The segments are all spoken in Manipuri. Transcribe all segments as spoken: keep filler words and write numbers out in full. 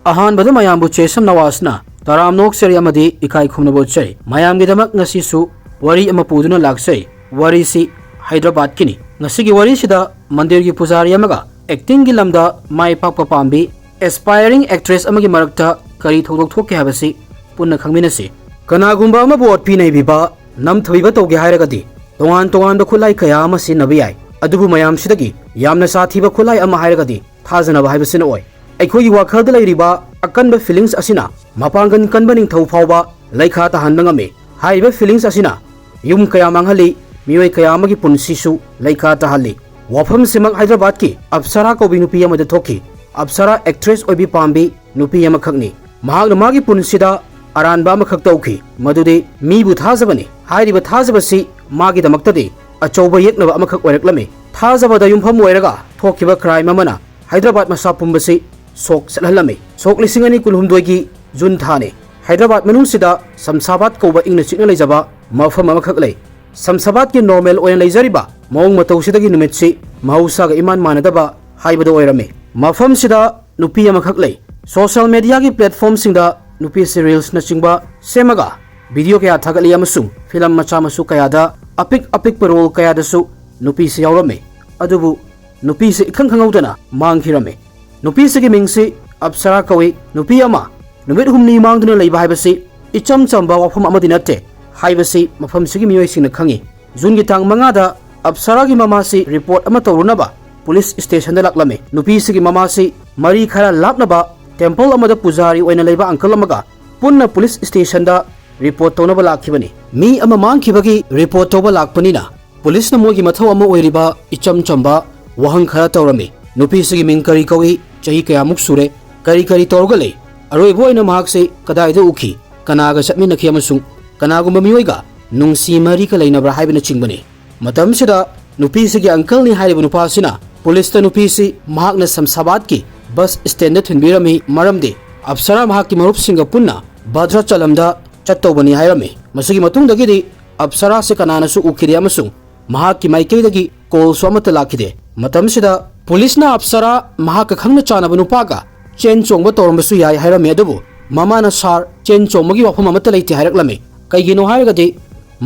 ꯑꯍꯥꯟꯕꯗ ꯃꯌꯥꯝꯕꯨ ꯆꯦꯁꯝ ꯅꯋꯥꯖꯅ ꯇꯔꯥꯝꯅ ꯑꯣꯛꯆꯔꯤ ꯑꯃꯗꯤ ꯏꯀꯥꯏ ꯈꯨꯝꯅꯕ ꯎꯠꯆꯔꯤ꯫ ꯃꯌꯥꯝꯒꯤꯗꯃꯛ ꯉꯁꯤꯁꯨ ꯋꯥꯔꯤ ꯑꯃ ꯄꯨꯗꯨꯅ ꯂꯥꯛꯆꯩ꯫ ꯋꯥꯔꯤꯁꯤ ꯍꯥꯏꯗ꯭ꯔꯕꯥꯗꯀꯤꯅꯤ꯫ ꯉꯁꯤꯒꯤ ꯋꯥꯔꯤꯁꯤꯗ ꯃꯟꯗꯤꯔꯒꯤ ꯄꯨꯖꯥꯔꯤ ꯑꯃꯒ ꯑꯦꯛꯇꯤꯡꯒꯤ ꯂꯝꯗ ꯃꯥꯏ ꯄꯥꯛꯄ ꯄꯥꯝꯕꯤ ꯑꯦꯁꯄꯥꯏꯔꯤꯡ ꯑꯦꯛꯇ꯭ꯔꯦꯁ ꯑꯃꯒꯤ ꯃꯔꯛꯇ ꯀꯔꯤ ꯊꯧꯗꯣꯛ ꯊꯣꯛꯀꯦ ꯍꯥꯏꯕꯁꯤ ꯄꯨꯟꯅ ꯈꯪꯃꯤꯟꯅꯁꯤ꯫ ꯀꯅꯥꯒꯨꯝꯕ ꯑꯃꯕꯨ ꯑꯣꯠꯄꯤ ꯅꯩꯕꯤꯕ, ꯅꯝꯊꯕꯤꯕ ꯇꯧꯒꯦ ꯍꯥꯏꯔꯒꯗꯤ ꯇꯣꯉꯥꯟ ꯇꯣꯉꯥꯟꯕ ꯈꯨꯠꯂꯥꯏ ꯀꯌꯥ ꯑꯃ ꯁꯤꯖꯤꯟꯅꯕ ꯌꯥꯏ꯫ ꯑꯗꯨꯕꯨ ꯃꯌꯥꯝꯁꯤꯗꯒꯤ ꯌꯥꯝꯅ ꯁꯥꯊꯤꯕ ꯈꯨꯠꯂꯥꯏ ꯑꯃ ꯍꯥꯏꯔꯒꯗꯤ ꯊꯥꯖꯅꯕ ꯍꯥꯏꯕꯁꯤꯅ ꯑꯣꯏ꯫ ꯑꯩꯈꯣꯏꯒꯤ ꯋꯥꯈꯜꯗ ꯂꯩꯔꯤꯕ ꯑꯀꯟꯕ ꯐꯤꯂꯤꯡꯁ ꯑꯁꯤꯅ ꯃꯄꯥꯡꯒꯜ ꯀꯟꯕ ꯅꯤꯡꯊꯧ ꯐꯥꯎꯕ ꯂꯩꯈꯥ ꯇꯥꯍꯟꯕ ꯉꯝꯃꯤ꯫ ꯍꯥꯏꯔꯤꯕ ꯐꯤꯂꯤꯡꯁ ꯑꯁꯤꯅ ꯌꯨꯝ ꯀꯌꯥ ꯃꯥꯡꯍꯜꯂꯤ, ꯃꯤꯑꯣꯏ ꯀꯌꯥ ꯑꯃꯒꯤ ꯄꯨꯟꯁꯤꯁꯨ ꯂꯩꯈꯥ ꯇꯥꯍꯜꯂꯤ꯫ ꯋꯥꯐꯝꯁꯤꯃꯛ ꯍꯥꯏꯗ꯭ꯔꯕꯥꯗꯀꯤ ꯑꯞꯁꯔꯥ ꯀꯧꯕꯤ ꯅꯨꯄꯤ ꯑꯃꯗ ꯊꯣꯛꯈꯤ꯫ ꯑꯞꯁꯔꯥ ꯑꯦꯛꯇ꯭ꯔꯦꯁ ꯑꯣꯏꯕꯤ ꯄꯥꯝꯕꯤ ꯅꯨꯄꯤ ꯑꯃꯈꯛꯅꯤ꯫ ꯃꯍꯥꯛꯅ ꯃꯥꯒꯤ ꯄꯨꯟꯁꯤꯗ ꯑꯔꯥꯟꯕ ꯑꯃꯈꯛ ꯇꯧꯈꯤ, ꯃꯗꯨꯗꯤ ꯃꯤꯕꯨ ꯊꯥꯖꯕꯅꯤ꯫ ꯍꯥꯏꯔꯤꯕ ꯊꯥꯖꯕꯁꯤ ꯃꯥꯒꯤꯗꯃꯛꯇꯗꯤ ꯑꯆꯧꯕ ꯌꯦꯛꯅꯕ ꯑꯃꯈꯛ ꯑꯣꯏꯔꯛꯂꯝꯃꯤ꯫ ꯊꯥꯖꯕꯗ ꯌꯨꯝꯐꯝ ꯑꯣꯏꯔꯒ ꯊꯣꯛꯈꯤꯕ ꯀ꯭ꯔꯥꯏꯝ ꯑꯃꯅ ꯍꯥꯏꯗ꯭ꯔꯕꯥꯗ ꯃꯁꯥ ꯄꯨꯝꯕꯁꯤ ꯁꯣꯛ ꯆꯠꯍꯜꯂꯝꯃꯤ꯫ ꯁꯣꯛ ꯂꯤꯁꯤꯡ ꯑꯅꯤ ꯀꯨꯟꯍꯨꯝꯗꯣꯏꯒꯤ ꯖꯨꯟ ꯊꯥꯅꯤ꯫ ꯍꯥꯏꯗ꯭ꯔꯕꯥꯗ ꯃꯅꯨꯡꯁꯤꯗ ꯁꯝꯁꯥꯕꯥꯗ ꯀꯧꯕ ꯏꯪꯅ ꯆꯤꯛꯅ ꯂꯩꯖꯕ ꯃꯐꯝ ꯑꯃꯈꯛ ꯂꯩ꯫ ꯁꯝꯁꯥꯕꯥꯗꯀꯤ ꯅꯣꯔꯃꯦꯜ ꯑꯣꯏꯅ ꯂꯩꯖꯔꯤꯕ ꯃꯑꯣꯡ ꯃꯇꯧꯁꯤꯗꯒꯤ ꯅꯨꯃꯤꯠꯁꯤ ꯃꯍꯧꯁꯥꯒ ꯏꯃꯥꯟ ꯃꯥꯟꯅꯗꯕ ꯍꯥꯏꯕꯗꯨ ꯑꯣꯏꯔꯝꯃꯤ꯫ ꯃꯐꯝꯁꯤꯗ ꯅꯨꯄꯤ ꯑꯃꯈꯛ ꯂꯩ꯫ ꯁꯣꯁꯤꯌꯦꯜ ꯃꯦꯗꯤꯌꯥꯒꯤ ꯄ꯭ꯂꯦꯠꯐꯣꯔꯝꯁꯤꯡꯗ ꯅꯨꯄꯤꯁꯤ ꯔꯤꯜꯁꯅꯆꯤꯡꯕ ꯁꯦꯝꯃꯒ ꯚꯤꯗꯤꯑꯣ ꯀꯌꯥ ꯊꯥꯒꯠꯂꯤ ꯑꯃꯁꯨꯡ ꯐꯤꯂꯝ ꯃꯆꯥ ꯃꯁꯨ ꯀꯌꯥꯗ ꯑꯄꯤꯛ ꯑꯄꯤꯛꯄ ꯔꯣꯜ ꯀꯌꯥꯗꯁꯨ ꯅꯨꯄꯤꯁꯤ ꯌꯥꯎꯔꯝꯃꯤ꯫ ꯑꯗꯨꯕꯨ ꯅꯨꯄꯤꯁꯤ ꯏꯈꯪ ꯈꯪꯍꯧꯗꯅ ꯃꯥꯡꯈꯤꯔꯝꯃꯤ꯫ ꯅꯨꯄꯤꯁꯤꯒꯤ ꯃꯤꯡꯁꯤ ꯑꯞꯁꯔꯥ ꯀꯧꯏ꯫ ꯅꯨꯄꯤ ꯑꯃ ꯅꯨꯃꯤꯠ ꯍꯨꯝꯅꯤ ꯃꯥꯡꯗꯨꯅ ꯂꯩꯕ ꯍꯥꯏꯕꯁꯤ ꯏꯆꯝ ꯆꯝꯕ ꯋꯥꯐꯝ ꯑꯃꯗꯤ ꯅꯠꯇꯦ ꯍꯥꯏꯕꯁꯤ ꯃꯐꯝꯁꯤꯒꯤ ꯃꯤꯑꯣꯏꯁꯤꯡꯅ ꯈꯪꯏ꯫ ꯖꯨꯟꯒꯤ ꯇꯥꯡ ꯃꯉꯥꯗ ꯑꯞꯁꯔꯥꯒꯤ ꯃꯃꯥꯁꯤ ꯔꯤꯄꯣꯔꯠ ꯑꯃ ꯇꯧꯔꯨꯅꯕ ꯄꯨꯂꯤꯁ ꯁ꯭ꯇꯦꯁꯟꯗ ꯂꯥꯛꯂꯝꯃꯤ꯫ ꯅꯨꯄꯤꯁꯤꯒꯤ ꯃꯃꯥꯁꯤ ꯃꯔꯤ ꯈꯔ ꯂꯥꯞꯅꯕ ꯇꯦꯝꯄꯜ ꯑꯃꯗ ꯄꯨꯖꯥꯔꯤ ꯑꯣꯏꯅ ꯂꯩꯕ ꯑꯪꯀꯜ ꯑꯃꯒ ꯄꯨꯟꯅ ꯄꯨꯂꯤꯁ ꯁ꯭ꯇꯦꯁꯟꯗ ꯔꯤꯄꯣꯔꯠ ꯇꯧꯅꯕ ꯂꯥꯛꯈꯤꯕꯅꯤ꯫ ꯃꯤ ꯑꯃ ꯃꯥꯡꯈꯤꯕꯒꯤ ꯔꯤꯄꯣꯔꯠ ꯇꯧꯕ ꯂꯥꯛꯄꯅꯤꯅ ꯄꯨꯂꯤꯁꯅ ꯃꯣꯏꯒꯤ ꯃꯊꯧ ꯑꯃ ꯑꯣꯏꯔꯤꯕ ꯏꯆꯝ ꯆꯝꯕ ꯋꯥꯍꯪ ꯈꯔ ꯇꯧꯔꯝꯃꯤ꯫ ꯅꯨꯄꯤꯁꯤꯒꯤ ꯃꯤꯡ ꯀꯔꯤ ꯀꯧꯏ? ꯆꯍꯤ ꯀꯌꯥꯃꯨꯛ ꯁꯨꯔꯦ? ꯀꯔꯤ ꯀꯔꯤ ꯇꯧꯔꯒ ꯂꯩ? ꯑꯔꯣꯏꯕ ꯑꯣꯏꯅ ꯃꯍꯥꯛꯁꯤ ꯀꯗꯥꯏꯗ ꯎꯈꯤ? ꯀꯅꯥꯒ ꯆꯠꯃꯤꯟꯅꯈꯤ? ꯑꯃꯁꯨꯡ ꯀꯅꯥꯒꯨꯝꯕ ꯃꯤꯑꯣꯏꯒ ꯅꯨꯡꯁꯤ ꯃꯔꯤꯒ ꯂꯩꯅꯕ꯭ꯔꯥ ꯍꯥꯏꯕꯅꯆꯤꯡꯕꯅꯤ꯫ ꯃꯇꯝꯁꯤꯗ ꯅꯨꯄꯤꯁꯤꯒꯤ ꯑꯪꯀꯜꯅꯤ ꯍꯥꯏꯔꯤꯕ ꯅꯨꯄꯥ ꯑꯁꯤꯅ ꯄꯨꯂꯤꯁꯇ ꯅꯨꯄꯤꯁꯤ ꯃꯍꯥꯛꯅ ꯁꯝꯁꯥꯕꯥꯗꯀꯤ ꯕꯁ ꯁ꯭ꯇꯦꯟꯗ ꯊꯤꯟꯕꯤꯔꯝꯃꯤ, ꯃꯔꯝꯗꯤ ꯑꯞꯁꯔꯥ ꯃꯍꯥꯛꯀꯤ ꯃꯔꯨꯞꯁꯤꯡꯒ ꯄꯨꯟꯅ ꯚꯗ꯭ꯔꯆꯂꯝꯗ ꯆꯠꯇꯧꯕꯅꯤ ꯍꯥꯏꯔꯝꯃꯤ꯫ ꯃꯁꯤꯒꯤ ꯃꯇꯨꯡꯗꯒꯤꯗꯤ ꯑꯞꯁꯔꯥꯁꯤ ꯀꯅꯥꯅꯁꯨ ꯎꯈꯤꯗꯦ ꯑꯃꯁꯨꯡ ꯃꯍꯥꯛꯀꯤ ꯃꯥꯏꯀꯩꯗꯒꯤ ꯀꯣꯜꯁꯨ ꯑꯃꯠꯇ ꯂꯥꯛꯈꯤꯗꯦ꯫ ꯃꯇꯝꯁꯤꯗ ꯄꯨꯂꯤꯁꯅ ꯑꯞꯁꯔꯥ ꯃꯍꯥꯛꯀ ꯈꯪꯅ ꯆꯥꯟꯅꯕ ꯅꯨꯄꯥꯒ ꯆꯦꯟ ꯆꯣꯡꯕ ꯇꯧꯔꯝꯕꯁꯨ ꯌꯥꯏ ꯍꯥꯏꯔꯝꯃꯤ꯫ ꯑꯗꯨꯕꯨ ꯃꯃꯥꯅ, "ꯁꯥꯔ, ꯆꯦꯟ ꯆꯣꯡꯕꯒꯤ ꯋꯥꯐꯝ ꯑꯃꯠꯇ ꯂꯩꯇꯦ" ꯍꯥꯏꯔꯛꯂꯝꯃꯤ꯫ ꯀꯩꯒꯤꯅꯣ ꯍꯥꯏꯔꯒꯗꯤ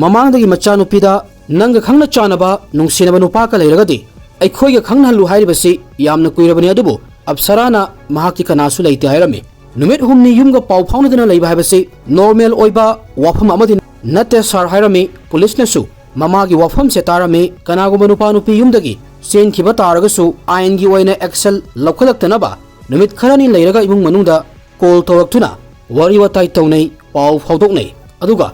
ꯃꯃꯥꯡꯗꯒꯤ ꯃꯆꯥꯅꯨꯄꯤꯗ "ꯅꯪꯒ ꯈꯪꯅ ꯆꯥꯟꯅꯕ ꯅꯨꯡꯁꯤꯅꯕ ꯅꯨꯄꯥꯒ ꯂꯩꯔꯒꯗꯤ ꯑꯩꯈꯣꯏꯒ ꯈꯪꯅꯍꯜꯂꯨ" ꯍꯥꯏꯔꯤꯕꯁꯤ ꯌꯥꯝꯅ ꯀꯨꯏꯔꯕꯅꯤ꯫ ꯑꯗꯨꯕꯨ ꯑꯞꯁꯔꯥꯅ ꯃꯍꯥꯛꯀꯤ ꯀꯅꯥꯁꯨ ꯂꯩꯇꯦ ꯍꯥꯏꯔꯝꯃꯤ꯫ ꯅꯨꯃꯤꯠ ꯍꯨꯝꯅꯤ ꯌꯨꯝꯒ ꯄꯥꯎ ꯐꯥꯎꯅꯗꯅ ꯂꯩꯕ ꯍꯥꯏꯕꯁꯤ ꯅꯣꯔꯃꯦꯜ ꯑꯣꯏꯕ ꯋꯥꯐꯝ ꯑꯃꯗꯤ ꯅꯠꯇꯦ ꯁꯥꯔ ꯍꯥꯏꯔꯝꯃꯤ꯫ ꯄꯨꯂꯤꯁꯅꯁꯨ ꯃꯃꯥꯒꯤ ꯋꯥꯐꯝꯁꯦ ꯇꯥꯔꯝꯃꯤ꯫ ꯀꯅꯥꯒꯨꯝꯕ ꯅꯨꯄꯥ ꯅꯨꯄꯤ ꯌꯨꯝꯗꯒꯤ ꯆꯦꯟꯈꯤꯕ ꯇꯥꯔꯒꯁꯨ ꯑꯥꯏꯟꯒꯤ ꯑꯣꯏꯅ ꯑꯦꯛꯁꯟ ꯂꯧꯈꯠꯂꯛꯇꯅꯕ ꯅꯨꯃꯤꯠ ꯈꯔꯅꯤ ꯂꯩꯔꯒ ꯏꯃꯨꯡ ꯃꯅꯨꯡꯗ ꯀꯣꯜ ꯇꯧꯔꯛꯇꯨꯅ ꯋꯥꯔꯤ ꯋꯥꯇꯥꯏ ꯇꯧꯅꯩ, ꯄꯥꯎ ꯐꯥꯎꯗꯣꯛꯅꯩ꯫ ꯑꯗꯨꯒ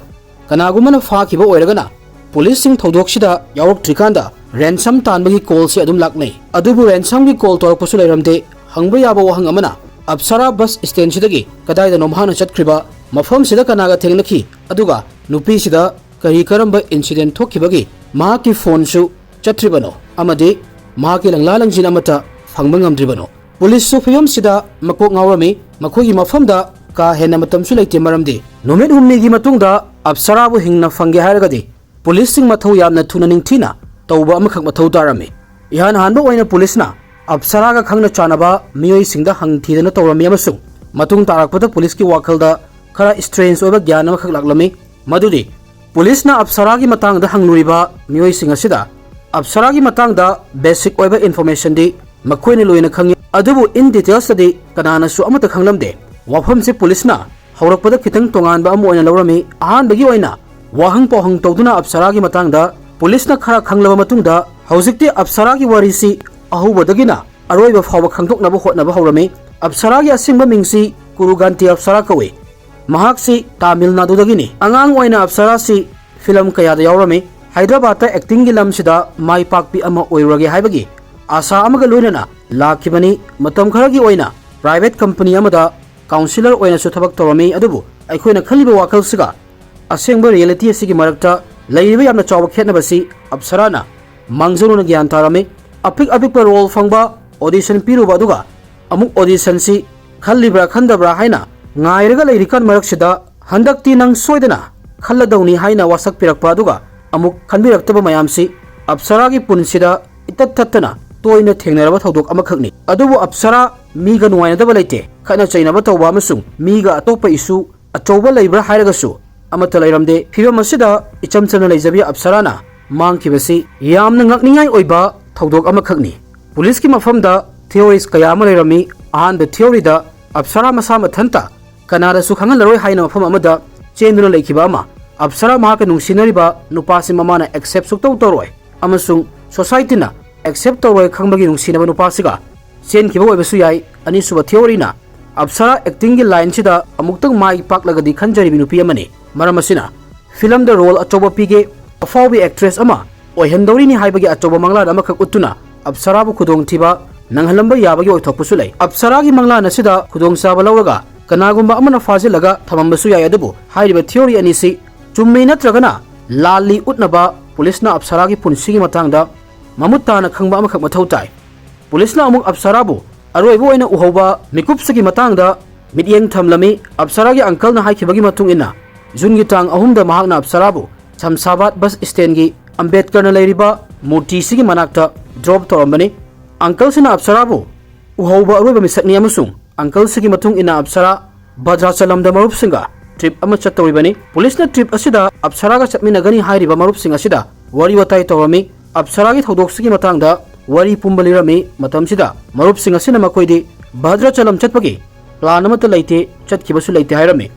ꯀꯅꯥꯒꯨꯝꯕꯅ ꯐꯥꯈꯤꯕ ꯑꯣꯏꯔꯒꯅ ꯄꯨꯂꯤꯁꯁꯤꯡ ꯊꯧꯗꯣꯛꯁꯤꯗ ꯌꯥꯎꯔꯛꯇ꯭ꯔꯤꯀꯥꯟꯗ ꯔꯦꯟꯁꯝ ꯇꯥꯟꯕꯒꯤ ꯀꯣꯜꯁꯦ ꯑꯗꯨꯝ ꯂꯥꯛꯅꯩ꯫ ꯑꯗꯨꯕꯨ ꯔꯦꯟꯁꯝꯒꯤ ꯀꯣꯜ ꯇꯧꯔꯛꯄꯁꯨ ꯂꯩꯔꯝꯗꯦ꯫ ꯍꯪꯕ ꯌꯥꯕ ꯋꯥꯍꯪ ꯑꯃꯅ, ꯑꯞꯁꯔꯥ ꯕꯁ ꯁ꯭ꯇꯦꯟꯁꯤꯗꯒꯤ ꯀꯗꯥꯏꯗꯅꯣ ꯃꯍꯥꯛꯅ ꯆꯠꯈ꯭ꯔꯤꯕ, ꯃꯐꯝꯁꯤꯗ ꯀꯅꯥꯒ ꯊꯦꯡꯅꯈꯤ, ꯑꯗꯨꯒ ꯅꯨꯄꯤꯁꯤꯗ ꯀꯔꯤ ꯀꯔꯝꯕ ꯏꯟꯁꯤꯗꯦꯟ ꯊꯣꯛꯈꯤꯕꯒꯤ ꯃꯍꯥꯛꯀꯤ ꯐꯣꯟꯁꯨ ꯆꯠꯇ꯭ꯔꯤꯕꯅꯣ ꯑꯃꯗꯤ ꯃꯍꯥꯛꯀꯤ ꯂꯪꯂꯥ ꯂꯪꯖꯤꯟ ꯑꯃꯠꯇ ꯐꯪꯕ ꯉꯝꯗ꯭ꯔꯤꯕꯅꯣ? ꯄꯨꯂꯤꯁꯁꯨ ꯐꯤꯕꯝꯁꯤꯗ ꯃꯀꯣꯛ ꯉꯥꯎꯔꯝꯃꯤ꯫ ꯃꯈꯣꯏꯒꯤ ꯃꯐꯝꯗ ꯀꯥ ꯍꯦꯟꯅ ꯃꯇꯝꯁꯨ ꯂꯩꯇꯦ, ꯃꯔꯝꯗꯤ ꯅꯨꯃꯤꯠ ꯍꯨꯝꯅꯤꯒꯤ ꯃꯇꯨꯡꯗ ꯑꯞꯁꯔꯥꯕꯨ ꯍꯤꯡꯅ ꯐꯪꯒꯦ ꯍꯥꯏꯔꯒꯗꯤ ꯄꯨꯂꯤꯁꯁꯤꯡ ꯃꯊꯧ ꯌꯥꯝꯅ ꯊꯨꯅ ꯅꯤꯡꯊꯤꯅ ꯇꯧꯕ ꯑꯃꯈꯛ ꯃꯊꯧ ꯇꯥꯔꯝꯃꯤ꯫ ꯏꯍꯥꯟ ꯍꯥꯟꯕ ꯑꯣꯏꯅ ꯄꯨꯂꯤꯁꯅ ꯑꯞꯁꯔꯥꯒ ꯈꯪꯅ ꯆꯥꯟꯅꯕ ꯃꯤꯑꯣꯏꯁꯤꯡꯗ ꯍꯪ ꯊꯤꯗꯅ ꯇꯧꯔꯝꯃꯤ ꯑꯃꯁꯨꯡ ꯃꯇꯨꯡ ꯇꯥꯔꯛꯄꯗ ꯄꯨꯂꯤꯁꯀꯤ ꯋꯥꯈꯜꯗ ꯈꯔ ꯁ꯭ꯇ꯭ꯔꯦꯟꯖ ꯑꯣꯏꯕ ꯒ꯭ꯌꯥꯟ ꯑꯃꯈꯛ ꯂꯥꯛꯂꯝꯃꯤ, ꯃꯗꯨꯗꯤ ꯄꯨꯂꯤꯁꯅ ꯑꯞꯁꯔꯥꯒꯤ ꯃꯇꯥꯡꯗ ꯍꯪꯂꯨꯔꯤꯕ ꯃꯤꯑꯣꯏꯁꯤꯡ ꯑꯁꯤꯗ ꯑꯞꯁꯔꯥꯒꯤ ꯃꯇꯥꯡꯗ ꯕꯦꯁꯤꯛ ꯑꯣꯏꯕ ꯏꯟꯐꯣꯔꯃꯦꯁꯟꯗꯤ ꯃꯈꯣꯏꯅ ꯂꯣꯏꯅ ꯈꯪꯏ, ꯑꯗꯨꯕꯨ ꯏꯟ ꯗꯤꯇꯦꯜꯁꯇꯗꯤ ꯀꯅꯥꯅꯁꯨ ꯑꯃꯠꯇ ꯈꯪꯂꯝꯗꯦ꯫ ꯋꯥꯐꯝꯁꯤ ꯄꯨꯂꯤꯁꯅ ꯍꯧꯔꯛꯄꯗ ꯈꯤꯇꯪ ꯇꯣꯉꯥꯟꯕ ꯑꯃ ꯑꯣꯏꯅ ꯂꯧꯔꯝꯃꯤ꯫ ꯑꯍꯥꯟꯕꯒꯤ ꯑꯣꯏꯅ ꯋꯥꯍꯪ ꯄꯥꯎꯍꯪ ꯇꯧꯗꯨꯅ ꯑꯞꯁꯔꯥꯒꯤ ꯃꯇꯥꯡꯗ ꯄꯨꯂꯤꯁꯅ ꯈꯔ ꯈꯪꯂꯕ ꯃꯇꯨꯡꯗ, ꯍꯧꯖꯤꯛꯇꯤ ꯑꯞꯁꯔꯥꯒꯤ ꯋꯥꯔꯤꯁꯤ ꯑꯍꯧꯕꯗꯒꯤꯅ ꯑꯔꯣꯏꯕ ꯐꯥꯎꯕ ꯈꯪꯗꯣꯛꯅꯕ ꯍꯣꯠꯅꯕ ꯍꯧꯔꯝꯃꯤ꯫ ꯑꯞꯁꯔꯥꯒꯤ ꯑꯁꯦꯡꯕ ꯃꯤꯡꯁꯤ ꯀꯨꯔꯨꯒꯥꯟꯇꯤ ꯑꯞꯁꯔꯥ ꯀꯧꯏ꯫ ꯃꯍꯥꯛꯁꯤ ꯇꯥꯃꯤꯜ ꯅꯥꯗꯨꯗꯒꯤꯅꯤ꯫ ꯑꯉꯥꯡ ꯑꯣꯏꯅ ꯑꯞꯁꯔꯥꯁꯤ ꯐꯤꯂꯝ ꯀꯌꯥꯗ ꯌꯥꯎꯔꯝꯃꯤ꯫ ꯍꯥꯏꯗ꯭ꯔꯕꯥꯗꯇ ꯑꯦꯛꯇꯤꯡꯒꯤ ꯂꯝꯁꯤꯗ ꯃꯥꯏ ꯄꯥꯛꯄꯤ ꯑꯃ ꯑꯣꯏꯔꯨꯔꯒꯦ ꯍꯥꯏꯕꯒꯤ ꯑꯥꯁꯥ ꯑꯃꯒ ꯂꯣꯏꯅꯅ ꯂꯥꯛꯈꯤꯕꯅꯤ꯫ ꯃꯇꯝ ꯈꯔꯒꯤ ꯑꯣꯏꯅ ꯄ꯭ꯔꯥꯏꯚꯦꯠ ꯀꯝꯄꯅꯤ ꯑꯃꯗ ꯀꯥꯎꯟꯁꯤꯂꯔ ꯑꯣꯏꯅꯁꯨ ꯊꯕꯛ ꯇꯧꯔꯝꯃꯤ꯫ ꯑꯗꯨꯕꯨ ꯑꯩꯈꯣꯏꯅ ꯈꯜꯂꯤꯕ ꯋꯥꯈꯜꯁꯤꯒ ꯑꯁꯦꯡꯕ ꯔꯤꯌꯦꯂꯤꯇꯤ ꯑꯁꯤꯒꯤ ꯃꯔꯛꯇ ꯂꯩꯔꯤꯕ ꯌꯥꯝꯅ ꯆꯥꯎꯕ ꯈꯦꯠꯅꯕꯁꯤ ꯑꯞꯁꯔꯥꯅ ꯃꯥꯡꯖꯧꯅꯅ ꯒ꯭ꯌꯥꯟ ꯇꯥꯔꯝꯃꯤ꯫ ꯑꯄꯤꯛ ꯑꯄꯤꯛꯄ ꯔꯣꯜ ꯐꯪꯕ ꯑꯣꯗꯤꯁꯟ ꯄꯤꯔꯨꯕ, ꯑꯗꯨꯒ ꯑꯃꯨꯛ ꯑꯣꯗꯤꯁꯟꯁꯤ ꯈꯜꯂꯤꯕ꯭ꯔꯥ ꯈꯟꯗꯕ꯭ꯔꯥ ꯍꯥꯏꯅ ꯉꯥꯏꯔꯒ ꯂꯩꯔꯤꯀꯥꯟ ꯃꯔꯛꯁꯤꯗ ꯍꯟꯗꯛꯇꯤ ꯅꯪ ꯁꯣꯏꯗꯅ ꯈꯜꯂꯗꯧꯅꯤ ꯍꯥꯏꯅ ꯋꯥꯁꯛꯄꯤꯔꯛꯄ, ꯑꯗꯨꯒ ꯑꯃꯨꯛ ꯈꯟꯕꯤꯔꯛꯇꯕ ꯃꯌꯥꯝꯁꯤ ꯑꯞꯁꯔꯥꯒꯤ ꯄꯨꯟꯁꯤꯗ ꯏꯇꯠ ꯇꯠꯇꯅ ꯇꯣꯏꯅ ꯊꯦꯡꯅꯔꯕ ꯊꯧꯗꯣꯛ ꯑꯃꯈꯛꯅꯤ꯫ ꯑꯗꯨꯕꯨ ꯑꯞꯁꯔꯥ ꯃꯤꯒ ꯅꯨꯡꯉꯥꯏꯅꯗꯕ ꯂꯩꯇꯦ꯫ ꯈꯠꯅ ꯆꯩꯅꯕ ꯇꯧꯕ ꯑꯃꯁꯨꯡ ꯃꯤꯒ ꯑꯇꯣꯞꯄ ꯏꯁꯨ ꯑꯆꯧꯕ ꯂꯩꯕ꯭ꯔꯥ ꯍꯥꯏꯔꯒꯁꯨ ꯑꯃꯠꯇ ꯂꯩꯔꯝꯗꯦ꯫ ꯐꯤꯕꯝ ꯑꯁꯤꯗ ꯏꯆꯝ ꯆꯝꯅ ꯂꯩꯖꯕꯤ ꯑꯞꯁꯔꯥꯅ ꯃꯥꯡꯈꯤꯕꯁꯤ ꯌꯥꯝꯅ ꯉꯛꯅꯤꯡꯉꯥꯏ ꯑꯣꯏꯕ ꯊꯧꯗꯣꯛ ꯑꯃꯈꯛꯅꯤ꯫ ꯄꯨꯂꯤꯁꯀꯤ ꯃꯐꯝꯗ theories ꯀꯌꯥ ꯑꯃ ꯂꯩꯔꯝꯃꯤ꯫ ꯑꯍꯥꯟꯕ theoryꯗ ꯑꯞꯁꯔꯥ ꯃꯁꯥ ꯃꯊꯟꯇ ꯀꯅꯥꯗꯁꯨ ꯈꯪꯍꯜꯂꯔꯣꯏ ꯍꯥꯏꯅ ꯃꯐꯝ ꯑꯃꯗ ꯆꯦꯟꯗꯨꯅ ꯂꯩꯈꯤꯕ ꯑꯃ, ꯑꯞꯁꯔꯥ ꯃꯍꯥꯛꯀ ꯅꯨꯡꯁꯤꯅꯔꯤꯕ ꯅꯨꯄꯥꯁꯤ ꯃꯃꯥꯅ accept ꯁꯨꯛꯇꯧ ꯇꯧꯔꯣꯏ ꯑꯃꯁꯨꯡ societyꯅ accept ꯇꯧꯔꯣꯏ ꯈꯪꯕꯒꯤ ꯅꯨꯡꯁꯤꯅꯕ ꯅꯨꯄꯥꯁꯤꯒ ꯆꯦꯟꯈꯤꯕ ꯑꯣꯏꯕꯁꯨ ꯌꯥꯏ꯫ ꯑꯅꯤꯁꯨꯕ theoryꯅ ꯑꯞꯁꯔꯥ actingꯒꯤ lineꯁꯤꯗ ꯑꯃꯨꯛꯇꯪ ꯃꯥꯏ ꯄꯥꯛꯂꯒꯗꯤ ꯈꯟꯖꯔꯤꯕꯤ ꯅꯨꯄꯤ ꯑꯃꯅꯤ꯫ ꯃꯔꯝ ꯑꯁꯤꯅ ꯐꯤꯂꯝꯗ role ꯑꯆꯧꯕ ꯄꯤꯒꯦ, ꯑꯐꯥꯎꯕꯤ actress ꯑꯃ ꯑꯣꯏꯍꯟꯗꯧꯔꯤꯅꯤ ꯍꯥꯏꯕꯒꯤ ꯑꯆꯧꯕ ꯃꯪꯂꯥꯟ ꯑꯃꯈꯛ ꯎꯠꯇꯨꯅ ꯑꯞꯁꯔꯥꯕꯨ ꯈꯨꯗꯣꯡꯊꯤꯕ ꯅꯪꯍꯜꯂꯝꯕ ꯌꯥꯕꯒꯤ ꯑꯣꯏꯊꯣꯛꯄꯁꯨ ꯂꯩ꯫ ꯑꯞꯁꯔꯥꯒꯤ ꯃꯪꯂꯥꯟ ꯑꯁꯤꯗ ꯈꯨꯗꯣꯡꯆꯥꯕ ꯂꯧꯔꯒ ꯀꯅꯥꯒꯨꯝꯕ ꯑꯃꯅ ꯐꯥꯖꯤꯜꯂꯒ ꯊꯝꯃꯝꯕꯁꯨ ꯌꯥꯏ, ꯑꯗꯨꯕꯨ ꯍꯥꯏꯔꯤꯕ theory ꯑꯅꯤꯁꯤ ꯆꯨꯝꯃꯤ ꯅꯠꯇ꯭ꯔꯒꯅ ꯂꯥꯜꯂꯤ ꯎꯠꯅꯕ ꯄꯨꯂꯤꯁꯅ ꯑꯞꯁꯔꯥꯒꯤ ꯄꯨꯟꯁꯤꯒꯤ ꯃꯇꯥꯡꯗ ꯃꯃꯨꯠ ꯇꯥꯅ ꯈꯪꯕ ꯑꯃꯈꯛ ꯃꯊꯧ ꯇꯥꯏ꯫ ꯄꯨꯂꯤꯁꯅ ꯑꯃꯨꯛ ꯑꯞꯁꯔꯥꯕꯨ ꯑꯔꯣꯏꯕ ꯑꯣꯏꯅ ꯎꯍꯧꯕ ꯃꯤꯀꯨꯞꯁꯤꯒꯤ ꯃꯇꯥꯡꯗ ꯃꯤꯠꯌꯦꯡ ꯊꯝꯂꯝꯃꯤ꯫ ꯑꯞꯁꯔꯥꯒꯤ uncleꯅ ꯍꯥꯏꯈꯤꯕꯒꯤ ꯃꯇꯨꯡ ꯏꯟꯅ, ꯖꯨꯟꯒꯤ ꯇꯥꯡ ꯑꯍꯨꯝꯗ ꯃꯍꯥꯛꯅ ꯑꯞꯁꯔꯥꯕꯨ ꯁꯝꯁꯥꯕꯥꯗ bus standꯒꯤ ꯑꯝꯕꯦꯗꯀꯔꯅ ꯂꯩꯔꯤꯕ ꯃꯨꯔꯇꯤꯁꯤꯒꯤ ꯃꯅꯥꯛꯇ drop ꯇꯧꯔꯝꯕꯅꯤ꯫ Uncleꯁꯤꯅ ꯑꯞꯁꯔꯥꯕꯨ ꯎꯍꯧꯕ ꯑꯔꯣꯏꯕ ꯃꯤꯁꯛꯅꯤ ꯑꯃꯁꯨꯡ uncleꯁꯤꯒꯤ ꯃꯇꯨꯡ ꯏꯟꯅ ꯑꯞꯁꯔꯥ ꯚꯗ꯭ꯔꯥꯆꯂꯝꯗ ꯃꯔꯨꯞꯁꯤꯡꯒ trip ꯑꯃ ꯆꯠꯇꯧꯔꯤꯕꯅꯤ꯫ ꯄꯨꯂꯤꯁꯅ trip ꯑꯁꯤꯗ ꯑꯞꯁꯔꯥꯒ ꯆꯠꯃꯤꯟꯅꯒꯅꯤ ꯍꯥꯏꯔꯤꯕ ꯃꯔꯨꯞꯁꯤꯡ ꯑꯁꯤꯗ ꯋꯥꯔꯤ ꯋꯥꯇꯥꯏ ꯇꯧꯔꯝꯃꯤ꯫ ꯑꯞꯁꯔꯥꯒꯤ ꯊꯧꯗꯣꯛꯁꯤꯒꯤ ꯃꯇꯥꯡꯗ ꯋꯥꯔꯤ ꯄꯨꯝꯕ ꯂꯤꯔꯝꯃꯤ꯫ ꯃꯇꯝꯁꯤꯗ ꯃꯔꯨꯞꯁꯤꯡ ꯑꯁꯤꯅ ꯃꯈꯣꯏꯗꯤ ꯚꯗ꯭ꯔꯥꯆꯂꯝ ꯆꯠꯄꯒꯤ plan ꯑꯃꯠꯇ ꯂꯩꯇꯦ, ꯆꯠꯈꯤꯕꯁꯨ ꯂꯩꯇꯦ ꯍꯥꯏꯔꯝꯃꯤ꯫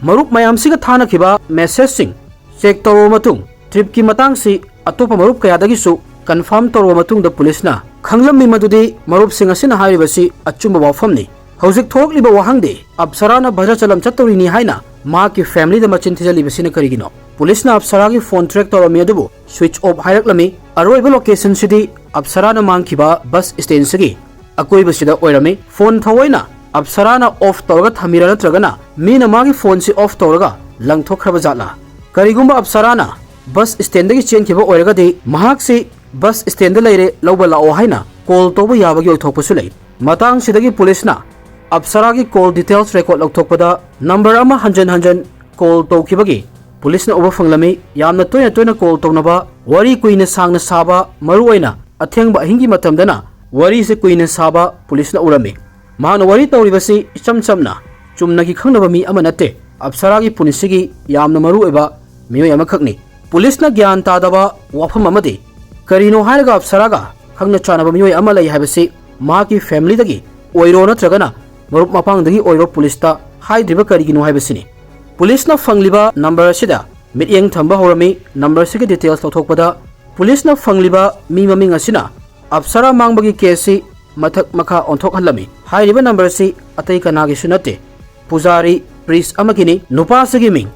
ꯃꯔꯨꯞ ꯃꯌꯥꯝꯁꯤꯒ ꯊꯥꯅꯈꯤꯕ messageꯁꯤꯡ check ꯇꯧꯔꯕ ꯃꯇꯨꯡ, tripꯀꯤ ꯃꯇꯥꯡꯁꯤ ꯑꯇꯣꯞꯄ ꯃꯔꯨꯞ ꯀꯌꯥꯗꯒꯤꯁꯨ confirm ꯇꯧꯔꯕ ꯃꯇꯨꯡꯗ ꯄꯨꯂꯤꯁꯅ ꯈꯪꯂꯝꯃꯤ ꯃꯗꯨꯗꯤ ꯃꯔꯨꯞꯁꯤꯡ ꯑꯁꯤꯅ ꯍꯥꯏꯔꯤꯕꯁꯤ ꯑꯆꯨꯝꯕ ꯋꯥꯐꯝꯅꯤ꯫ ꯍꯧꯖꯤꯛ ꯊꯣꯛꯂꯤꯕ ꯋꯥꯍꯪꯗꯤ ꯑꯞꯁꯔꯥꯅ ꯚꯗ꯭ꯔꯥꯆꯂꯝ ꯆꯠꯇꯧꯔꯤꯅꯤ ꯍꯥꯏꯅ ꯃꯍꯥꯛꯀꯤ familyꯗ ꯃꯆꯤꯟ ꯊꯤꯖꯤꯜꯂꯤꯕꯁꯤꯅ ꯀꯔꯤꯒꯤꯅꯣ? ꯄꯨꯂꯤꯁꯅ ꯑꯞꯁꯔꯥꯒꯤ phone track ꯇꯧꯔꯝꯃꯤ, ꯑꯗꯨꯕꯨ switch off ꯍꯥꯏꯔꯛꯂꯝꯃꯤ꯫ ꯑꯔꯣꯏꯕ locationꯁꯤꯗꯤ ꯑꯞꯁꯔꯥꯅ ꯃꯥꯡꯈꯤꯕ bus standꯁꯤꯒꯤ ꯑꯀꯣꯏꯕꯁꯤꯗ ꯑꯣꯏꯔꯝꯃꯤ꯫ Phone ꯊꯑꯣꯏꯅ ꯑꯞꯁꯔꯥꯅ off ꯇꯧꯔꯒ ꯊꯝꯃꯤꯔꯥ ꯅꯠꯇ꯭ꯔꯒꯅ ꯃꯤꯅ ꯃꯥꯒꯤ phoneꯁꯤ off ꯇꯧꯔꯒ ꯂꯪꯊꯣꯛꯈ꯭ꯔꯕ ꯖꯥꯠꯂꯥ? ꯀꯔꯤꯒꯨꯝꯕ ꯑꯞꯁꯔꯥꯅ bus standꯗꯒꯤ ꯆꯦꯟꯈꯤꯕ ꯑꯣꯏꯔꯒꯗꯤ ꯃꯍꯥꯛꯁꯤ bus standꯗ ꯂꯩꯔꯦ, ꯂꯧꯕ ꯂꯥꯛꯑꯣ ꯍꯥꯏꯅ call ꯇꯧꯕ ꯌꯥꯕꯒꯤ ꯑꯣꯏꯊꯣꯛꯄꯁꯨ ꯂꯩ꯫ ꯃꯇꯥꯡꯁꯤꯗꯒꯤ ꯄꯨꯂꯤꯁꯅ ꯑꯞꯁꯔꯥꯒꯤ call details record ꯂꯧꯊꯣꯛꯄꯗ number ꯑꯃ ꯍꯟꯖꯟ ꯍꯟꯖꯟ call ꯇꯧꯈꯤꯕꯒꯤ ꯄꯨꯂꯤꯁꯅ ꯎꯕ ꯐꯪꯂꯝꯃꯤ꯫ ꯌꯥꯝꯅ ꯇꯣꯏꯅ ꯇꯣꯏꯅ call ꯇꯧꯅꯕ, ꯋꯥꯔꯤ ꯀꯨꯏꯅ ꯁꯥꯡꯅ ꯁꯥꯕ, ꯃꯔꯨꯑꯣꯏꯅ ꯑꯊꯦꯡꯕ ꯑꯍꯤꯡꯒꯤ ꯃꯇꯝꯗꯅ ꯋꯥꯔꯤꯁꯦ ꯀꯨꯏꯅ ꯁꯥꯕ ꯄꯨꯂꯤꯁꯅ ꯎꯔꯝꯃꯤ꯫ ꯃꯍꯥꯛꯅ ꯋꯥꯔꯤ ꯇꯧꯔꯤꯕꯁꯤ ꯏꯆꯝ ꯆꯝꯅ ꯆꯨꯝꯅꯒꯤ ꯈꯪꯅꯕ ꯃꯤ ꯑꯃ ꯅꯠꯇꯦ, ꯑꯞꯁꯔꯥꯒꯤ ꯄꯨꯟꯁꯤꯒꯤ ꯌꯥꯝꯅ ꯃꯔꯨ ꯑꯣꯏꯕ ꯃꯤꯑꯣꯏ ꯑꯃꯈꯛꯅꯤ꯫ ꯄꯨꯂꯤꯁꯅ ꯒ꯭ꯌꯥꯟ ꯇꯥꯗꯕ ꯋꯥꯐꯝ ꯑꯃꯗꯤ ꯀꯔꯤꯅꯣ ꯍꯥꯏꯔꯒ ꯑꯞꯁꯔꯥꯒ ꯈꯪꯅ ꯆꯥꯟꯅꯕ ꯃꯤꯑꯣꯏ ꯑꯃ ꯂꯩ ꯍꯥꯏꯕꯁꯤ ꯃꯍꯥꯛꯀꯤ ꯐꯦꯃꯤꯂꯤꯗꯒꯤ ꯑꯣꯏꯔꯣ ꯅꯠꯇ꯭ꯔꯒꯅ ꯃꯔꯨꯞ ꯃꯄꯥꯡꯗꯒꯤ ꯑꯣꯏꯔꯣ ꯄꯨꯂꯤꯁꯇ ꯍꯥꯏꯗ꯭ꯔꯤꯕ ꯀꯔꯤꯒꯤꯅꯣ ꯍꯥꯏꯕꯁꯤꯅꯤ꯫ ꯄꯨꯂꯤꯁꯅ ꯐꯪꯂꯤꯕ ꯅꯝꯕꯔ ꯑꯁꯤꯗ ꯃꯤꯠꯌꯦꯡ ꯊꯝꯕ ꯍꯧꯔꯝꯃꯤ꯫ ꯅꯝꯕꯔ ꯑꯁꯤꯒꯤ ꯗꯤꯇꯦꯜꯁ ꯂꯧꯊꯣꯛꯄꯗ ꯄꯨꯂꯤꯁꯅ ꯐꯪꯂꯤꯕ ꯃꯤ ꯃꯃꯤꯡ ꯑꯁꯤꯅ ꯑꯞꯁꯔꯥ ꯃꯥꯡꯕꯒꯤ ꯀꯦꯁꯁꯤ ꯃꯊꯛ ꯃꯈꯥ ꯑꯣꯟꯊꯣꯛꯍꯜꯂꯝꯃꯤ꯫ ꯍꯥꯏꯔꯤꯕ ꯅꯝꯕꯔ ꯑꯁꯤ ꯑꯇꯩ ꯀꯅꯥꯒꯤꯁꯨ ꯅꯠꯇꯦ, ꯄꯨꯖꯥꯔꯤ ꯄ꯭ꯔꯤꯁ ꯑꯃꯒꯤꯅꯤ꯫ ꯅꯨꯄꯥ ꯑꯁꯤꯒꯤ ꯃꯤꯡ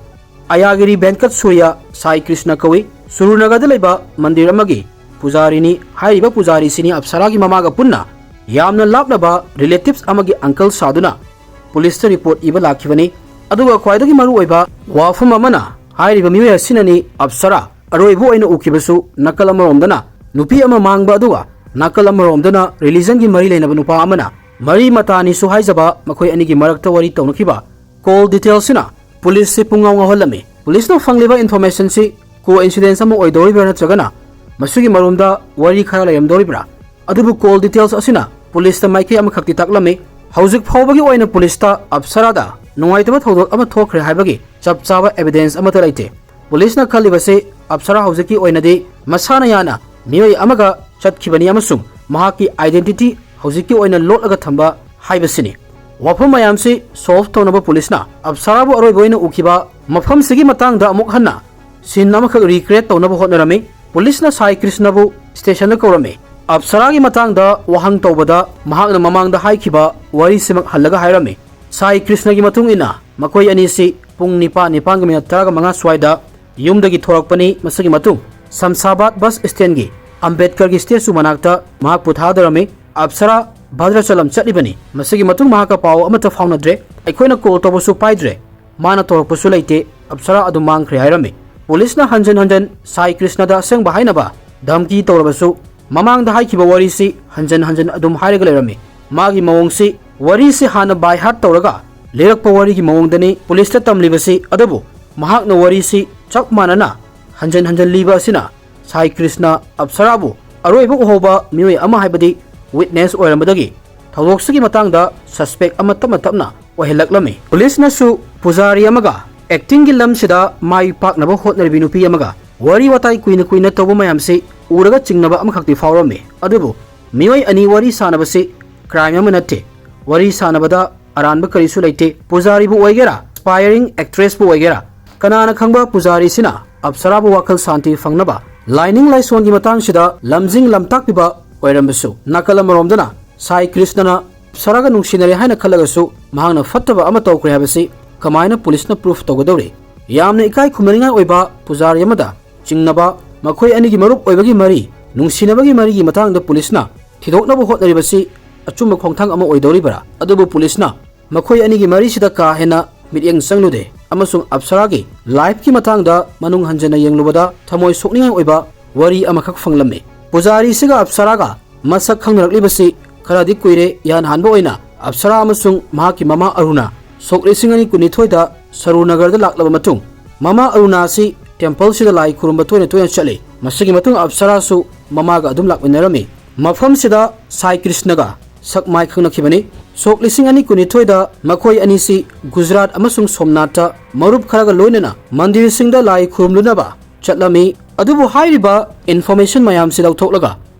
ꯑꯌꯥꯒꯤꯔꯤ ꯚꯦꯟꯀꯠ ꯁꯨꯔꯤꯌꯥ ꯁꯥꯏ ꯀ꯭ꯔꯤꯁꯅ ꯀꯧꯏ꯫ ꯁꯨꯔꯨꯅꯒꯔꯗ ꯂꯩꯕ ꯃꯟꯗꯤꯔ ꯑꯃꯒꯤ ꯄꯨꯖꯥꯔꯤꯅꯤ꯫ ꯍꯥꯏꯔꯤꯕ ꯄꯨꯖꯥꯔꯤꯁꯤꯅꯤ ꯑꯞꯁꯔꯥꯒꯤ ꯃꯃꯥꯒ ꯄꯨꯟꯅ ꯌꯥꯝꯅ ꯂꯥꯞꯅꯕ ꯔꯤꯂꯦꯇꯤꯚꯁ ꯑꯃꯒꯤ ꯑꯪꯀꯜ ꯁꯥꯗꯨꯅ ꯄꯨꯂꯤꯁꯇ ꯔꯤꯄꯣꯔꯠ ꯏꯕ ꯂꯥꯛꯈꯤꯕꯅꯤ꯫ ꯑꯗꯨꯒ ꯈ꯭ꯋꯥꯏꯗꯒꯤ ꯃꯔꯨꯑꯣꯏꯕ ꯋꯥꯐꯝ ꯑꯃꯅ ꯍꯥꯏꯔꯤꯕ ꯃꯤꯑꯣꯏ ꯑꯁꯤꯅꯅꯤ ꯑꯞꯁꯔꯥ ꯑꯔꯣꯏꯕ ꯑꯣꯏꯅ ꯎꯈꯤꯕꯁꯨ꯫ ꯅꯥꯀꯜ ꯑꯃꯔꯣꯝꯗꯅ ꯅꯨꯄꯤ ꯑꯃ ꯃꯥꯡꯕ, ꯑꯗꯨꯒ ꯅꯥꯀꯜ ꯑꯃꯔꯣꯝꯗꯅ ꯔꯤꯂꯤꯖꯟꯒꯤ ꯃꯔꯤ ꯂꯩꯅꯕ ꯅꯨꯄꯥ ꯑꯃꯅ ꯃꯔꯤ ꯃꯇꯥꯅꯤꯁꯨ ꯍꯥꯏꯖꯕ ꯃꯈꯣꯏ ꯑꯅꯤꯒꯤ ꯃꯔꯛꯇ ꯋꯥꯔꯤ ꯇꯧꯅꯈꯤꯕ ꯀꯣꯜ ꯗꯤꯇꯦꯜꯁꯤꯅ ꯄꯨꯂꯤꯁꯁꯤ ꯄꯨꯡꯉꯥꯎ ꯉꯥꯎꯍꯜꯂꯝꯃꯤ꯫ ꯄꯨꯂꯤꯁꯅ ꯐꯪꯂꯤꯕ ꯏꯟꯐꯣꯔꯃꯦꯁꯟꯁꯤ ꯀꯣ ꯏꯟꯁꯤꯗꯦꯟꯁ ꯑꯃ ꯑꯣꯏꯗꯧꯔꯤꯕ꯭ꯔꯥ ꯅꯠꯇ꯭ꯔꯒꯅ ꯃꯁꯤꯒꯤ ꯃꯔꯨꯝꯗ ꯋꯥꯔꯤ ꯈꯔ ꯂꯩꯔꯝꯗꯧꯔꯤꯕ꯭ꯔꯥ? ꯑꯗꯨꯕꯨ ꯀꯣꯜ ꯗꯤꯇꯦꯜꯁ ꯑꯁꯤꯅ ꯄꯨꯂꯤꯁꯇ ꯃꯥꯏꯀꯩ ꯑꯃꯈꯛꯇꯤ ꯇꯥꯛꯂꯝꯃꯤ꯫ ꯍꯧꯖꯤꯛ ꯐꯥꯎꯕꯒꯤ ꯑꯣꯏꯅ ꯄꯨꯂꯤꯁꯇ ꯑꯞꯁꯔꯥꯗ ꯅꯨꯡꯉꯥꯏꯇꯕ ꯊꯧꯗꯣꯛ ꯑꯃ ꯊꯣꯛꯈ꯭ꯔꯦ ꯍꯥꯏꯕꯒꯤ ꯆꯞ ꯆꯥꯕ ꯑꯦꯚꯤꯗꯦꯟꯁ ꯑꯃꯠꯇ ꯂꯩꯇꯦ꯫ ꯄꯨꯂꯤꯁꯅ ꯈꯜꯂꯤꯕꯁꯤ ꯑꯞꯁꯔꯥ ꯍꯧꯖꯤꯛꯀꯤ ꯑꯣꯏꯅꯗꯤ ꯃꯁꯥꯅ ꯌꯥꯅ ꯃꯤꯑꯣꯏ ꯑꯃꯒ ꯆꯠꯈꯤꯕꯅꯤ ꯑꯃꯁꯨꯡ ꯃꯍꯥꯛꯀꯤ ꯑꯥꯏꯗꯦꯟꯇꯤꯇꯤ ꯍꯧꯖꯤꯛꯀꯤ ꯑꯣꯏꯅ ꯂꯣꯠꯂꯒ ꯊꯝꯕ ꯍꯥꯏꯕꯁꯤꯅꯤ꯫ ꯋꯥꯐꯝ ꯃꯌꯥꯝꯁꯤ ꯁꯣꯜꯚ ꯇꯧꯅꯕ ꯄꯨꯂꯤꯁꯅ ꯑꯞꯁꯔꯥꯕꯨ ꯑꯔꯣꯏꯕ ꯑꯣꯏꯅ ꯎꯈꯤꯕ ꯃꯐꯝꯁꯤꯒꯤ ꯃꯇꯥꯡꯗ ꯑꯃꯨꯛ ꯍꯟꯅ ꯁꯤꯟ ꯑꯃꯈꯛ ꯔꯤꯀ꯭ꯔꯤꯌꯦꯠ ꯇꯧꯅꯕ ꯍꯣꯠꯅꯔꯝꯃꯤ꯫ ꯄꯨꯂꯤꯁꯅ ꯁꯥꯏ ꯀ꯭ꯔꯤꯁꯅꯕꯨ ꯁ꯭ꯇꯦꯁꯟꯗ ꯀꯧꯔꯝꯃꯤ꯫ ꯑꯞꯁꯔꯥꯒꯤ ꯃꯇꯥꯡꯗ ꯋꯥꯍꯪ ꯇꯧꯕꯗ ꯃꯍꯥꯛꯅ ꯃꯃꯥꯡꯗ ꯍꯥꯏꯈꯤꯕ ꯋꯥꯔꯤꯁꯤꯃꯛ ꯍꯜꯂꯒ ꯍꯥꯏꯔꯝꯃꯤ꯫ ꯁꯥꯏ ꯀ꯭ꯔꯤꯁꯅꯒꯤ ꯃꯇꯨꯡ ꯏꯟꯅ ꯃꯈꯣꯏ ꯑꯅꯤꯁꯤ ꯄꯨꯡ ꯅꯤꯄꯥꯟ, ꯅꯤꯄꯥꯟꯒ ꯃꯤꯅꯠ ꯇꯔꯥꯃꯉꯥ ꯁ꯭ꯋꯥꯏꯗ ꯌꯨꯝꯗꯒꯤ ꯊꯣꯔꯛꯄꯅꯤ꯫ ꯃꯁꯤꯒꯤ ꯃꯇꯨꯡ ꯁꯝꯁꯥꯕꯥꯗ ꯕꯁ ꯁ꯭ꯇꯦꯟꯒꯤ ꯑꯝꯕꯦꯗꯀꯔꯒꯤ ꯁ꯭ꯇꯦꯆꯨ ꯃꯅꯥꯛꯇ ꯃꯍꯥꯛꯄꯨ ꯊꯥꯗꯔꯝꯃꯤ꯫ ꯑꯞꯁꯔꯥ ꯚꯗ꯭ꯔꯆꯂꯝ ꯆꯠꯂꯤꯕꯅꯤ꯫ ꯃꯁꯤꯒꯤ ꯃꯇꯨꯡ ꯃꯍꯥꯛꯀ ꯄꯥꯎ ꯑꯃꯠꯇ ꯐꯥꯎꯅꯗ꯭ꯔꯦ꯫ ꯑꯩꯈꯣꯏꯅ ꯀꯣꯜ ꯇꯧꯕꯁꯨ ꯄꯥꯏꯗ꯭ꯔꯦ꯫ ꯃꯥꯅ ꯇꯧꯔꯛꯄꯁꯨ ꯂꯩꯇꯦ꯫ ꯑꯞꯁꯔꯥ ꯑꯗꯨꯝ ꯃꯥꯡꯈ꯭ꯔꯦ ꯍꯥꯏꯔꯝꯃꯤ꯫ ꯄꯨꯂꯤꯁꯅ ꯍꯟꯖꯟ ꯍꯟꯖꯟ ꯁꯥꯏ ꯀ꯭ꯔꯤꯁꯅꯗ ꯑꯁꯦꯡꯕ ꯍꯥꯏꯅꯕ ꯙꯝꯀꯤ ꯇꯧꯔꯕꯁꯨ ꯃꯃꯥꯡꯗ ꯍꯥꯏꯈꯤꯕ ꯋꯥꯔꯤꯁꯤ ꯍꯟꯖꯟ ꯍꯟꯖꯟ ꯑꯗꯨꯝ ꯍꯥꯏꯔꯒ ꯂꯩꯔꯝꯃꯤ꯫ ꯃꯥꯒꯤ ꯃꯑꯣꯡꯁꯤ ꯋꯥꯔꯤꯁꯤ ꯍꯥꯟꯅ ꯕꯥꯏ ꯍꯥꯔꯠ ꯇꯧꯔꯒ ꯂꯤꯔꯛꯄ ꯋꯥꯔꯤꯒꯤ ꯃꯑꯣꯡꯗꯅꯤ ꯄꯨꯂꯤꯁꯇ ꯇꯝꯂꯤꯕꯁꯤ꯫ ꯑꯗꯨꯕꯨ ꯃꯍꯥꯛꯅ ꯋꯥꯔꯤꯁꯤ ꯆꯞ ꯃꯥꯟꯅꯅ ꯍꯟꯖꯟ ꯍꯟꯖꯟ ꯂꯤꯕ ꯑꯁꯤꯅ ꯁꯥꯏ ꯀ꯭ꯔꯤꯁꯅ ꯑꯞꯁꯔꯥꯕꯨ ꯑꯔꯣꯏꯕ ꯎꯍꯧꯕ ꯃꯤꯑꯣꯏ ꯑꯃ ꯍꯥꯏꯕꯗꯤ ꯋꯤꯠꯅꯦꯁ ꯑꯣꯏꯔꯝꯕꯗꯒꯤ ꯊꯧꯗꯣꯛꯁꯤꯒꯤ ꯃꯇꯥꯡꯗ suspect ꯑꯃ ꯇꯞꯅ ꯇꯞꯅ ꯑꯣꯏꯍꯜꯂꯛꯂꯝꯃꯤ꯫ ꯄꯨꯂꯤꯁꯅꯁꯨ ꯄꯨꯖꯥꯔꯤ ꯑꯃꯒ actingꯒꯤ ꯂꯝꯁꯤꯗ ꯃꯥꯏ ꯄꯥꯛꯅꯕ ꯍꯣꯠꯅꯔꯤꯕꯤ ꯅꯨꯄꯤ ꯑꯃꯒ ꯋꯥꯔꯤ ꯋꯥꯇꯥꯏ ꯀꯨꯏꯅ ꯀꯨꯏꯅ ꯇꯧꯕ ꯃꯌꯥꯝꯁꯤ ꯎꯔꯒ ꯆꯤꯡꯅꯕ ꯑꯃꯈꯛꯇꯤ ꯐꯥꯎꯔꯝꯃꯤ꯫ ꯑꯗꯨꯕꯨ ꯃꯤꯑꯣꯏ ꯑꯅꯤ ꯋꯥꯔꯤ ꯁꯥꯟꯅꯕꯁꯤ crime ꯑꯃ ꯅꯠꯇꯦ꯫ ꯋꯥꯔꯤ ꯁꯥꯟꯅꯕꯗ ꯑꯔꯥꯟꯕ ꯀꯔꯤꯁꯨ ꯂꯩꯇꯦ꯫ ꯄꯨꯖꯥꯔꯤꯕꯨ ꯑꯣꯏꯒꯦꯔꯥ, aspiring actressꯄꯨ ꯑꯣꯏꯒꯦꯔꯥ, ꯀꯅꯥꯅ ꯈꯪꯕ ꯄꯨꯖꯥꯔꯤꯁꯤꯅ ꯑꯞꯁꯔꯥꯕꯨ ꯋꯥꯈꯜ ꯁꯥꯟꯇꯤ ꯐꯪꯅꯕ ꯂꯥꯏꯅꯤꯡ ꯂꯥꯏꯁꯣꯟꯒꯤ ꯃꯇꯥꯡꯁꯤꯗ ꯂꯝꯖꯤꯡ ꯂꯝꯇꯥꯛꯄꯤꯕ ꯑꯣꯏꯔꯝꯕꯁꯨ꯫ ꯅꯥꯀꯜ ꯑꯃꯔꯣꯝꯗꯅ ꯁꯥꯏ ꯀ꯭ꯔꯤꯁꯅꯅ ꯑꯞꯁꯔꯥꯒ ꯅꯨꯡꯁꯤꯅꯔꯦ ꯍꯥꯏꯅ ꯈꯜꯂꯒꯁꯨ ꯃꯍꯥꯛꯅ ꯐꯠꯇꯕ ꯑꯃ ꯇꯧꯈ꯭ꯔꯦ ꯍꯥꯏꯕꯁꯤ ꯀꯃꯥꯏꯅ ꯄꯨꯂꯤꯁꯅ proof ꯇꯧꯒꯗꯧꯔꯤ? ꯌꯥꯝꯅ ꯏꯀꯥꯏ ꯈꯨꯝꯅꯅꯤꯡꯉꯥꯏ ꯑꯣꯏꯕ ꯄꯨꯖꯥꯔꯤ ꯑꯃꯗ ꯆꯤꯡꯅꯕ, ꯃꯈꯣꯏ ꯑꯅꯤꯒꯤ ꯃꯔꯨꯞ ꯑꯣꯏꯕꯒꯤ ꯃꯔꯤ, ꯅꯨꯡꯁꯤꯅꯕꯒꯤ ꯃꯔꯤꯒꯤ ꯃꯇꯥꯡꯗ ꯄꯨꯂꯤꯁꯅ ꯊꯤꯗꯣꯛꯅꯕ ꯍꯣꯠꯅꯔꯤꯕꯁꯤ ꯑꯆꯨꯝꯕ ꯈꯣꯡꯊꯥꯡ ꯑꯃ ꯑꯣꯏꯗꯧꯔꯤꯕ꯭ꯔꯥ? ꯑꯗꯨꯕꯨ ꯄꯨꯂꯤꯁꯅ ꯃꯈꯣꯏ ꯑꯅꯤꯒꯤ ꯃꯔꯤꯁꯤꯗ ꯀꯥ ꯍꯦꯟꯅ ꯃꯤꯠꯌꯦꯡ ꯆꯪꯂꯨꯗꯦ ꯑꯃꯁꯨꯡ ꯑꯞꯁꯔꯥꯒꯤ lifeꯀꯤ ꯃꯇꯥꯡꯗ ꯃꯅꯨꯡ ꯍꯟꯖꯟꯅ ꯌꯦꯡꯂꯨꯕꯗ ꯊꯃꯣꯏ ꯁꯣꯛꯅꯤꯡꯉꯥꯏ ꯑꯣꯏꯕ ꯋꯥꯔꯤ ꯑꯃꯈꯛ ꯐꯪꯂꯝꯃꯤ꯫ ꯄꯨꯖꯥꯔꯤꯁꯤꯒ ꯑꯞꯁꯔꯥꯒ ꯃꯁꯛ ꯈꯪꯅꯔꯛꯂꯤꯕꯁꯤ ꯈꯔꯗꯤ ꯀꯨꯏꯔꯦ꯫ ꯏꯍꯥꯟ ꯍꯥꯟꯕ ꯑꯣꯏꯅ ꯑꯞꯁꯔꯥ ꯑꯃꯁꯨꯡ ꯃꯍꯥꯛꯀꯤ ꯃꯃꯥ ꯑꯔꯨꯅꯥ ꯁꯣꯛ ꯂꯤꯁꯤꯡ ꯑꯅꯤ ꯀꯨꯟꯅꯤꯊꯣꯏꯗ ꯁꯔꯨꯅꯒꯔꯗ ꯂꯥꯛꯂꯕ ꯃꯇꯨꯡ, ꯃꯃꯥ ꯑꯔꯨꯅꯥ ꯑꯁꯤ templeꯁꯤꯗ ꯂꯥꯏ ꯈꯨꯔꯨꯝꯕ ꯇꯣꯏꯅ ꯇꯣꯏꯅ ꯆꯠꯂꯤ꯫ ꯃꯁꯤꯒꯤ ꯃꯇꯨꯡ ꯑꯞꯁꯔꯥꯁꯨ ꯃꯃꯥꯒ ꯑꯗꯨꯝ ꯂꯥꯛꯃꯤꯟꯅꯔꯝꯃꯤ꯫ ꯃꯐꯝꯁꯤꯗ ꯁꯥꯏ ꯀ꯭ꯔꯤꯁꯅꯒ ꯁꯛ ꯃꯥꯏ ꯈꯪꯅꯈꯤꯕꯅꯤ꯫ ꯁꯣꯛ ꯂꯤꯁꯤꯡ ꯑꯅꯤ ꯀꯨꯟꯅꯤꯊꯣꯏꯗ ꯃꯈꯣꯏ ꯑꯅꯤꯁꯤ ꯒꯨꯖꯔꯥꯠ ꯑꯃꯁꯨꯡ ꯁꯣꯝꯅꯥꯊꯇ ꯃꯔꯨꯞ ꯈꯔꯒ ꯂꯣꯏꯅꯅ ꯃꯟꯗꯤꯔꯁꯤꯡꯗ ꯂꯥꯏ ꯈꯨꯔꯨꯝꯂꯨꯅꯕ ꯆꯠꯂꯝꯃꯤ꯫ ꯑꯗꯨꯕꯨ ꯍꯥꯏꯔꯤꯕ information ꯃꯌꯥꯝꯁꯤ ꯂꯧꯊꯣꯛꯂꯒ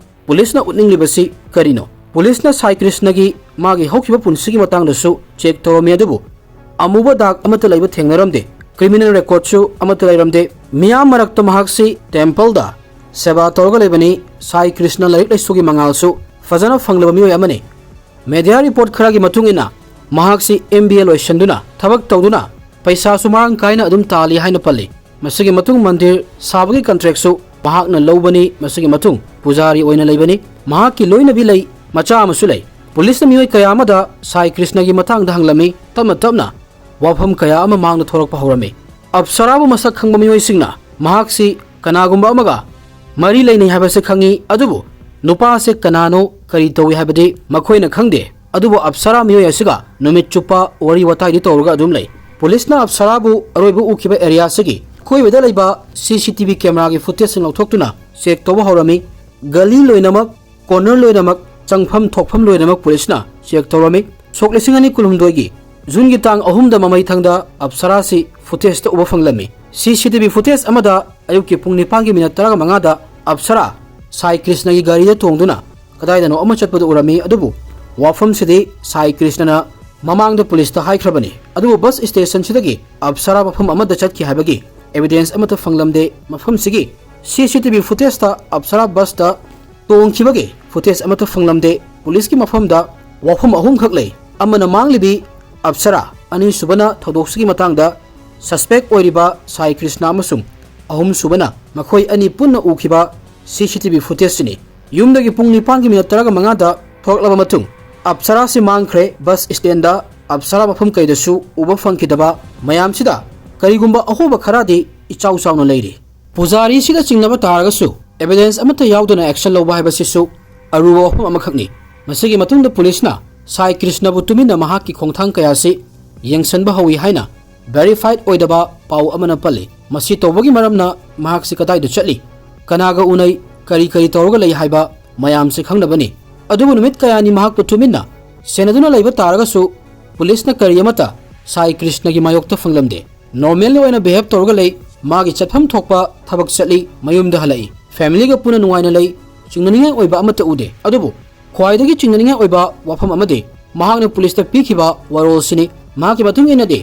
ꯄꯨꯂꯤꯁꯅ ꯎꯠꯅꯤꯡꯂꯤꯕꯁꯤ ꯀꯔꯤꯅꯣ? ꯄꯨꯂꯤꯁꯅ ꯁꯥꯏ ꯀ꯭ꯔꯤꯁꯅꯒꯤ ꯃꯥꯒꯤ ꯍꯧꯈꯤꯕ ꯄꯨꯟꯁꯤꯒꯤ ꯃꯇꯥꯡꯗꯁꯨ check ꯇꯧꯔꯝꯃꯤ, ꯑꯗꯨꯕꯨ ꯑꯃꯨꯕ ꯗꯥꯛ ꯑꯃꯠꯇ ꯂꯩꯕ ꯊꯦꯡꯅꯔꯝꯗꯦ꯫ Criminal recordꯁꯨ ꯑꯃꯠꯇ ꯂꯩꯔꯝꯗꯦ꯫ ꯃꯤꯌꯥꯝ ꯃꯔꯛꯇ ꯃꯍꯥꯛꯁꯤ templeꯗ ꯁꯦꯕꯥ ꯇꯧꯔꯒ ꯂꯩꯕꯅꯤ꯫ ꯁꯥꯏ ꯀ꯭ꯔꯤꯁꯅ ꯂꯥꯏꯔꯤꯛ ꯂꯥꯏꯁꯨꯒꯤ ꯃꯉꯥꯜꯁꯨ ꯐꯖꯅ ꯐꯪꯂꯕ ꯃꯤꯑꯣꯏ ꯑꯃꯅꯤ꯫ Media report ꯈꯔꯒꯤ ꯃꯇꯨꯡ ꯏꯟꯅ ꯃꯍꯥꯛꯁꯤ M B A ꯂꯣꯏꯁꯤꯟꯗꯨꯅ ꯊꯕꯛ ꯇꯧꯗꯨꯅ ꯄꯩꯁꯥꯁꯨ ꯃꯔꯥꯡ ꯀꯥꯏꯅ ꯑꯗꯨꯝ ꯇꯥꯜꯂꯤ ꯍꯥꯏꯅ ꯄꯜꯂꯤ꯫ ꯃꯁꯤꯒꯤ ꯃꯇꯨꯡ ꯃꯟꯗꯤꯔ ꯁꯥꯕꯒꯤ contractꯁꯨ ꯃꯍꯥꯛꯅ ꯂꯧꯕꯅꯤ꯫ ꯃꯁꯤꯒꯤ ꯃꯇꯨꯡ ꯄꯨꯖꯥꯔꯤ ꯑꯣꯏꯅ ꯂꯩꯕꯅꯤ꯫ ꯃꯍꯥꯛꯀꯤ ꯂꯣꯏꯅꯕꯤ ꯂꯩ, ꯃꯆꯥ ꯑꯃꯁꯨ ꯂꯩ꯫ ꯄꯨꯂꯤꯁꯅ ꯃꯤꯑꯣꯏ ꯀꯌꯥ ꯑꯃꯗ ꯁꯥꯏ ꯀ꯭ꯔꯤꯁꯅꯒꯤ ꯃꯇꯥꯡꯗ ꯍꯪꯂꯝꯃꯤ꯫ ꯇꯞꯅ ꯇꯞꯅ ꯋꯥꯐꯝ ꯀꯌꯥ ꯑꯃ ꯃꯥꯡꯗ ꯊꯣꯔꯛꯄ ꯍꯧꯔꯝꯃꯤ꯫ ꯑꯞꯁꯔꯥꯕꯨ ꯃꯁꯛ ꯈꯪꯕ ꯃꯤꯑꯣꯏꯁꯤꯡꯅ ꯃꯍꯥꯛꯁꯤ ꯀꯅꯥꯒꯨꯝꯕ ꯑꯃꯒ ꯃꯔꯤ ꯂꯩꯅꯩ ꯍꯥꯏꯕꯁꯤ ꯈꯪꯏ, ꯑꯗꯨꯕꯨ ꯅꯨꯄꯥ ꯑꯁꯤ ꯀꯅꯥꯅꯣ, ꯀꯔꯤ ꯇꯧꯏ ꯍꯥꯏꯕꯗꯤ ꯃꯈꯣꯏꯅ ꯈꯪꯗꯦ꯫ ꯑꯗꯨꯕꯨ ꯑꯞꯁꯔꯥ ꯃꯤꯑꯣꯏ ꯑꯁꯤꯒ ꯅꯨꯃꯤꯠ ꯆꯨꯞꯄ ꯋꯥꯔꯤ ꯋꯥꯇꯥꯏꯗꯤ ꯇꯧꯔꯒ ꯑꯗꯨꯝ ꯂꯩ꯫ ꯄꯨꯂꯤꯁꯅ ꯑꯞꯁꯔꯥꯕꯨ ꯑꯔꯣꯏꯕ ꯎꯈꯤꯕ area ꯑꯁꯤꯒꯤ ꯑꯀꯣꯏꯕꯗ ꯂꯩꯕ C C T V cameraꯒꯤ footageꯁꯤꯡ ꯂꯧꯊꯣꯛꯇꯨꯅ check ꯇꯧꯕ ꯍꯧꯔꯝꯃꯤ꯫ ꯒꯂꯤ ꯂꯣꯏꯅꯃꯛ, corner ꯂꯣꯏꯅꯃꯛ ꯆꯪꯐꯝ ꯊꯣꯛꯐꯝ ꯂꯣꯏꯅꯃꯛ ꯄꯨꯂꯤꯁꯅ ꯆꯦꯛ ꯇꯧꯔꯝꯃꯤ꯫ ꯁꯣꯛ ꯂꯤꯁꯤꯡ ꯑꯅꯤ ꯀꯨꯟꯍꯨꯝꯗꯣꯏꯒꯤ ꯖꯨꯟꯒꯤ ꯇꯥꯡ ꯑꯍꯨꯝꯗ ꯃꯃꯩ ꯊꯪꯗ ꯑꯞꯁꯔꯥꯁꯤ ꯐꯨꯇꯦꯖꯇ ꯎꯕ ꯐꯪꯂꯝꯃꯤ꯫ ꯁꯤ ꯁꯤ ꯇꯤ ꯚꯤ ꯐꯨꯇꯦꯖ ꯑꯃꯗ ꯑꯌꯨꯛꯀꯤ ꯄꯨꯡ ꯅꯤꯄꯥꯟꯒꯤ ꯃꯤꯅꯠ ꯇꯔꯥꯃꯉꯥꯗ ꯑꯞꯁꯔꯥ ꯁꯥꯏ ꯀ꯭ꯔꯤꯁꯅꯒꯤ ꯒꯥꯔꯤꯗ ꯇꯣꯡꯗꯨꯅ ꯀꯗꯥꯏꯗꯅꯣ ꯑꯃ ꯆꯠꯄꯗꯨ ꯎꯔꯝꯃꯤ꯫ ꯑꯗꯨꯕꯨ ꯋꯥꯐꯝꯁꯤꯗꯤ ꯁꯥꯏ ꯀ꯭ꯔꯤꯁꯅꯅ ꯃꯃꯥꯡꯗ ꯄꯨꯂꯤꯁꯇ ꯍꯥꯏꯈ꯭ꯔꯕꯅꯤ꯫ ꯑꯗꯨꯕꯨ ꯕꯁ ꯁ꯭ꯇꯦꯁꯟꯁꯤꯗꯒꯤ ꯑꯞꯁꯔꯥ ꯃꯐꯝ ꯑꯃꯗ ꯆꯠꯈꯤ ꯍꯥꯏꯕꯒꯤ ꯑꯦꯚꯤꯗꯦꯟꯁ ꯑꯃꯠꯇ ꯐꯪꯂꯝꯗꯦ꯫ ꯃꯐꯝꯁꯤꯒꯤ ꯁꯤ ꯁꯤ ꯇꯤ ꯚꯤ ꯐꯨꯇꯦꯖꯇ ꯑꯞꯁꯔꯥ ꯕꯁꯇ ꯇꯣꯡꯈꯤꯕꯒꯤ ꯐꯨꯇꯦꯖ ꯑꯃꯠꯇ ꯐꯪꯂꯝꯗꯦ꯫ ꯄꯨꯂꯤꯁꯀꯤ ꯃꯐꯝꯗ ꯋꯥꯐꯝ ꯑꯍꯨꯝꯈꯛ ꯂꯩ꯫ ꯑꯃꯅ ꯃꯥꯡꯂꯤꯕꯤ ꯑꯞꯁꯔꯥ, ꯑꯅꯤꯁꯨꯕꯅ ꯊꯧꯗꯣꯛꯁꯤꯒꯤ ꯃꯇꯥꯡꯗ ꯁꯁꯄꯦꯛ ꯑꯣꯏꯔꯤꯕ ꯁꯥꯏ ꯀ꯭ꯔꯤꯁꯅ ꯑꯃꯁꯨꯡ ꯑꯍꯨꯝꯁꯨꯕꯅ ꯃꯈꯣꯏ ꯑꯅꯤ ꯄꯨꯟꯅ ꯎꯈꯤꯕ ꯁꯤ ꯁꯤ ꯇꯤ ꯚꯤ ꯐꯨꯇꯦꯖꯁꯤꯅꯤ꯫ ꯌꯨꯝꯗꯒꯤ ꯄꯨꯡ ꯅꯤꯄꯥꯟꯒꯤ ꯃꯤꯅꯠ ꯇꯔꯥꯃꯉꯥꯗ ꯊꯣꯛꯂꯛꯂꯕ ꯃꯇꯨꯡ ꯑꯞꯁꯔꯥꯁꯤ ꯃꯥꯡꯈ꯭ꯔꯦ꯫ ꯕꯁ ꯁ꯭ꯇꯦꯟꯗ ꯑꯞꯁꯔꯥ ꯃꯐꯝ ꯀꯩꯗꯁꯨ ꯎꯕ ꯐꯪꯈꯤꯗꯕ ꯃꯌꯥꯝꯁꯤꯗ ꯀꯔꯤꯒꯨꯝꯕ ꯑꯍꯣꯕ ꯈꯔꯗꯤ ꯏꯆꯥꯎ ꯆꯥꯎꯅ ꯂꯩꯔꯤ꯫ ꯄꯨꯖꯥꯔꯤꯁꯤꯗ ꯆꯤꯡꯅꯕ ꯇꯥꯔꯒꯁꯨ evidence ꯑꯃꯠꯇ ꯌꯥꯎꯗꯅ action ꯂꯧꯕ ꯍꯥꯏꯕꯁꯤꯁꯨ ꯑꯔꯨꯕ ꯋꯥꯐꯝ ꯑꯃꯈꯛꯅꯤ꯫ ꯃꯁꯤꯒꯤ ꯃꯇꯨꯡꯗ ꯄꯨꯂꯤꯁꯅ ꯁꯥꯏ ꯀ꯭ꯔꯤꯁꯅꯕꯨ ꯇꯨꯃꯤꯟꯅ ꯃꯍꯥꯛꯀꯤ ꯈꯣꯡꯊꯥꯡ ꯀꯌꯥꯁꯤ ꯌꯦꯡꯁꯤꯟꯕ ꯍꯧꯏ ꯍꯥꯏꯅ verified ꯑꯣꯏꯗꯕ ꯄꯥꯎ ꯑꯃꯅ ꯄꯜꯂꯤ꯫ ꯃꯁꯤ ꯇꯧꯕꯒꯤ ꯃꯔꯝꯅ ꯃꯍꯥꯛꯁꯤ ꯀꯗꯥꯏꯗ ꯆꯠꯂꯤ, ꯀꯅꯥꯒ ꯎꯅꯩ, ꯀꯔꯤ ꯀꯔꯤ ꯇꯧꯔꯒ ꯂꯩ ꯍꯥꯏꯕ ꯃꯌꯥꯝꯁꯤ ꯈꯪꯅꯕꯅꯤ꯫ ꯑꯗꯨꯕꯨ ꯅꯨꯃꯤꯠ ꯀꯌꯥꯅꯤ ꯃꯍꯥꯛꯄꯨ ꯇꯨꯃꯤꯟꯅ ꯁꯦꯟꯅꯗꯨꯅ ꯂꯩꯕ ꯇꯥꯔꯒꯁꯨ ꯄꯨꯂꯤꯁꯅ ꯀꯔꯤ ꯑꯃꯠꯇ ꯁꯥꯏ ꯀ꯭ꯔꯤꯁꯅꯒꯤ ꯃꯥꯌꯣꯛꯇ ꯐꯪꯂꯝꯗꯦ꯫ ꯅꯣꯔꯃꯦꯜ ꯑꯣꯏꯅ ꯕꯤꯍꯦꯕ ꯇꯧꯔꯒ ꯂꯩ, ꯃꯥꯒꯤ ꯆꯠꯐꯝ ꯊꯣꯛꯄ ꯊꯕꯛ ꯆꯠꯂꯤ, ꯃꯌꯨꯝꯗ ꯍꯜꯂꯛꯏ, ꯐꯦꯃꯤꯂꯤꯒ ꯄꯨꯟꯅ ꯅꯨꯡꯉꯥꯏꯅ ꯂꯩ, ꯆꯤꯡꯅꯅꯤꯡꯉꯥꯏ ꯑꯣꯏꯕ ꯑꯃꯠꯇ ꯎꯗꯦ꯫ ꯑꯗꯨꯕꯨ ꯈ꯭ꯋꯥꯏꯗꯒꯤ ꯆꯤꯡꯅꯅꯤꯡꯉꯥꯏ ꯑꯣꯏꯕ ꯋꯥꯐꯝ ꯑꯃꯗꯤ ꯃꯍꯥꯛꯅ ꯄꯨꯂꯤꯁꯇ ꯄꯤꯈꯤꯕ ꯋꯥꯔꯣꯜꯁꯤꯅꯤ꯫ ꯃꯍꯥꯛꯀꯤ ꯃꯇꯨꯡ ꯏꯟꯅꯗꯤ